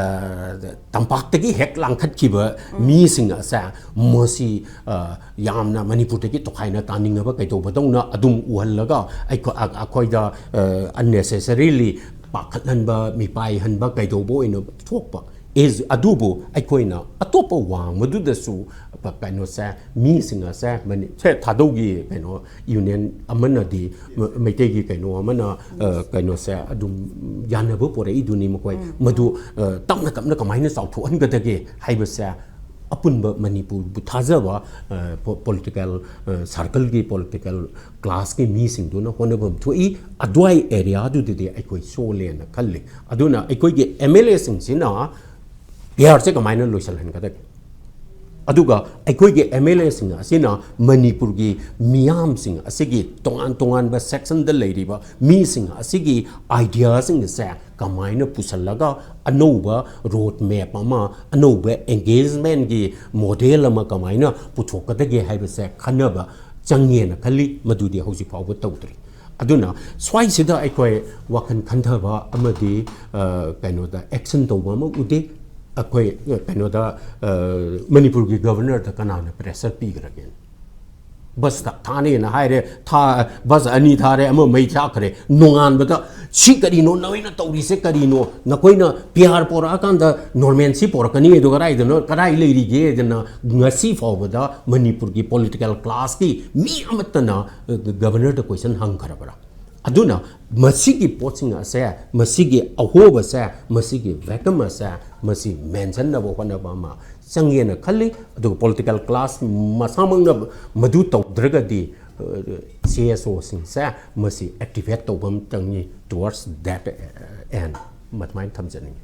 ꯇꯝꯄꯥꯛꯇꯒꯤ ꯍꯦꯛ ꯂꯥꯡꯈꯠꯈꯤꯕ ꯃꯤꯁꯤꯡ ꯑꯁꯦ ꯃꯁꯤ, ꯑ, ꯌꯥꯝꯅ ꯃꯅꯤꯄꯨꯔꯗꯒꯤ ꯇꯣꯈꯥꯏꯅ ꯇꯥꯅꯤꯡꯉꯕ ꯀꯩꯗꯧꯕꯗꯧꯅ ꯑꯗꯨꯝ ꯎꯍꯜꯂꯒ ꯑꯩꯈꯣ-, ꯑ-, ꯑꯩꯈꯣꯏꯗ, ꯑ, unnecessarily ꯄꯥꯈꯠꯍꯟꯕ, ꯃꯤꯄꯥꯏꯍꯟꯕ ꯀꯩꯗꯧꯕ ꯑꯣꯏꯅ ꯊꯣꯛꯄ꯫ Is, ꯑꯗꯨꯕꯨ ꯑꯩꯈꯣꯏꯅ ꯑꯇꯣꯞꯄ ꯋꯥꯡꯃꯗꯨꯗꯁꯨ ꯄ-, ꯀꯩꯅꯣꯁꯦ, ꯃꯤꯁꯤꯡ ꯑꯁꯦ ꯃꯅꯤ-, ꯁꯦ ꯊꯥꯗꯧꯒꯤ ꯀꯩꯅꯣ union ꯑꯃꯅꯗꯤ ꯃ-, ꯃꯩꯇꯩꯒꯤ ꯀꯩꯅꯣ ꯑꯃꯅ, ꯑ, ꯀꯩꯅꯣꯁꯦ ꯑꯗꯨꯝ ꯌꯥꯅꯕ ꯄꯣꯔꯛꯏꯗꯨꯅꯤ ꯃꯈꯣꯏ꯫ ꯃꯗꯨ, ꯑ, ꯇꯞꯅ ꯇꯞꯅ ꯀꯃꯥꯏꯅ ꯆꯥꯎꯊꯣꯛꯍꯟꯒꯗꯒꯦ ꯍꯥꯏꯕꯁꯦ ꯑꯄꯨꯟꯕ ꯃꯅꯤꯄꯨꯔꯕꯨ ꯊꯥꯖꯕ, ꯑ, ꯄꯣ-, political, ꯑ, circleꯒꯤ political classꯀꯤ ꯃꯤꯁꯤꯡꯗꯨꯅ ꯍꯣꯠꯅꯐꯝ ꯊꯣꯛꯏ꯫ ꯑꯗꯨꯋꯥꯏ areaꯗꯨꯗꯗꯤ ꯑꯩꯈꯣꯏ ꯁꯣꯜꯂꯦꯅ ꯈꯜꯂꯤ꯫ ꯑꯗꯨꯅ ꯑꯩꯈꯣꯏꯒꯤ MLAꯁꯤꯡꯁꯤꯅ PRꯁꯦ ꯀꯃꯥꯏꯅ ꯂꯣꯏꯁꯤꯜꯍꯟꯒꯗꯒꯦ? ꯑꯗꯨꯒ ꯑꯩꯈꯣꯏꯒꯤ MLAꯁꯤꯡ ꯑꯁꯤꯅ ꯃꯅꯤꯄꯨꯔꯒꯤ ꯃꯤꯌꯥꯝꯁꯤꯡ ꯑꯁꯤꯒꯤ, ꯇꯣꯉꯥꯟ ꯇꯣꯉꯥꯟꯕ sectionꯗ ꯂꯩꯔꯤꯕ ꯃꯤꯁꯤꯡ ꯑꯁꯤꯒꯤ ideaꯁꯤꯡ ꯑꯁꯦ ꯀꯃꯥꯏꯅ ꯄꯨꯁꯜꯂꯒ ꯑꯅꯧꯕ road map ꯑꯃ, ꯑꯅꯧꯕ engagementꯀꯤ model ꯑꯃ ꯀꯃꯥꯏꯅ ꯄꯨꯊꯣꯛꯀꯗꯒꯦ ꯍꯥꯏꯕꯁꯦ ꯈꯟꯅꯕ ꯆꯪꯉꯦꯅ ꯈꯜꯂꯤ꯫ ꯃꯗꯨꯗꯤ ꯍꯧꯖꯤꯛ ꯐꯥꯎꯕ ꯇꯧꯗ꯭ꯔꯤ꯫ ꯑꯗꯨꯅ ꯁ꯭ꯋꯥꯏꯁꯤꯗ ꯑꯩꯈꯣꯏ ꯋꯥꯈꯜ ꯈꯟꯊꯕ ꯑꯃꯗꯤ, ꯑ, ꯀꯩꯅꯣꯗ action ꯇꯧꯕ ꯑꯃ ꯎꯗꯦ꯫ ꯑꯩꯈꯣꯏ, ꯑ, ꯀꯩꯅꯣꯗ, ꯑ, ꯃꯅꯤꯄꯨꯔꯒꯤ governorꯗ ꯀꯅꯥꯅ pressure ꯄꯤꯈ꯭ꯔꯒꯦ? Busꯇ ꯊꯥꯅꯦꯅ ꯍꯥꯏꯔꯦ, ꯊꯥ-, bus ꯑꯅꯤ ꯊꯥꯔꯦ, ꯑꯃ ꯃꯩ ꯆꯥꯛꯈ꯭ꯔꯦ꯫ ꯅꯣꯡꯉꯥꯟꯕꯗ ꯁꯤ ꯀꯔꯤꯅꯣ, ꯅꯣꯏꯅ ꯇꯧꯔꯤꯁꯦ ꯀꯔꯤꯅꯣ? ꯅꯈꯣꯏꯅ PR ꯄꯣꯔꯛꯑꯀꯥꯟꯗ normalcy ꯄꯣꯔꯛꯀꯅꯤ, ꯑꯗꯨ ꯀꯗꯥꯏꯗꯅꯣ, ꯀꯗꯥꯏ ꯂꯩꯔꯤꯒꯦ? ꯑꯗꯨꯅ ꯉꯁꯤ ꯐꯥꯎꯕꯗ ꯃꯅꯤꯄꯨꯔꯒꯤ political classꯀꯤ ꯃꯤ ꯑꯃꯠꯇꯅ, ꯑ, governorꯗ question ꯍꯪꯈ꯭ꯔꯕ꯭ꯔꯥ? ꯑꯗꯨꯅ ꯃꯁꯤꯒꯤ ꯄꯣꯠꯁꯤꯡ ꯑꯁꯦ, ꯃꯁꯤꯒꯤ ꯑꯍꯣꯕꯁꯦ, ꯃꯁꯤꯒꯤ vacuum ꯑꯁꯦ, ꯃꯁꯤ ꯃꯦꯟꯁꯤꯟꯅꯕ ꯍꯣꯠꯅꯕ ꯑꯃ ꯆꯪꯉꯦꯅ ꯈꯜꯂꯤ꯫ ꯑꯗꯨꯒ political class ꯃꯁꯥꯃꯛꯅ ꯃꯗꯨ ꯇꯧꯗ꯭ꯔꯒꯗꯤ, ꯁꯤ ꯑꯦꯁ ꯑꯣꯁꯤꯡꯁꯦ ꯃꯁꯤ activate ꯇꯧꯕ ꯑꯃ ꯆꯪꯉꯤ, towards that end꯫ ꯑꯗꯨꯃꯥꯏꯅ ꯊꯝꯖꯅꯤꯡꯉꯤ꯫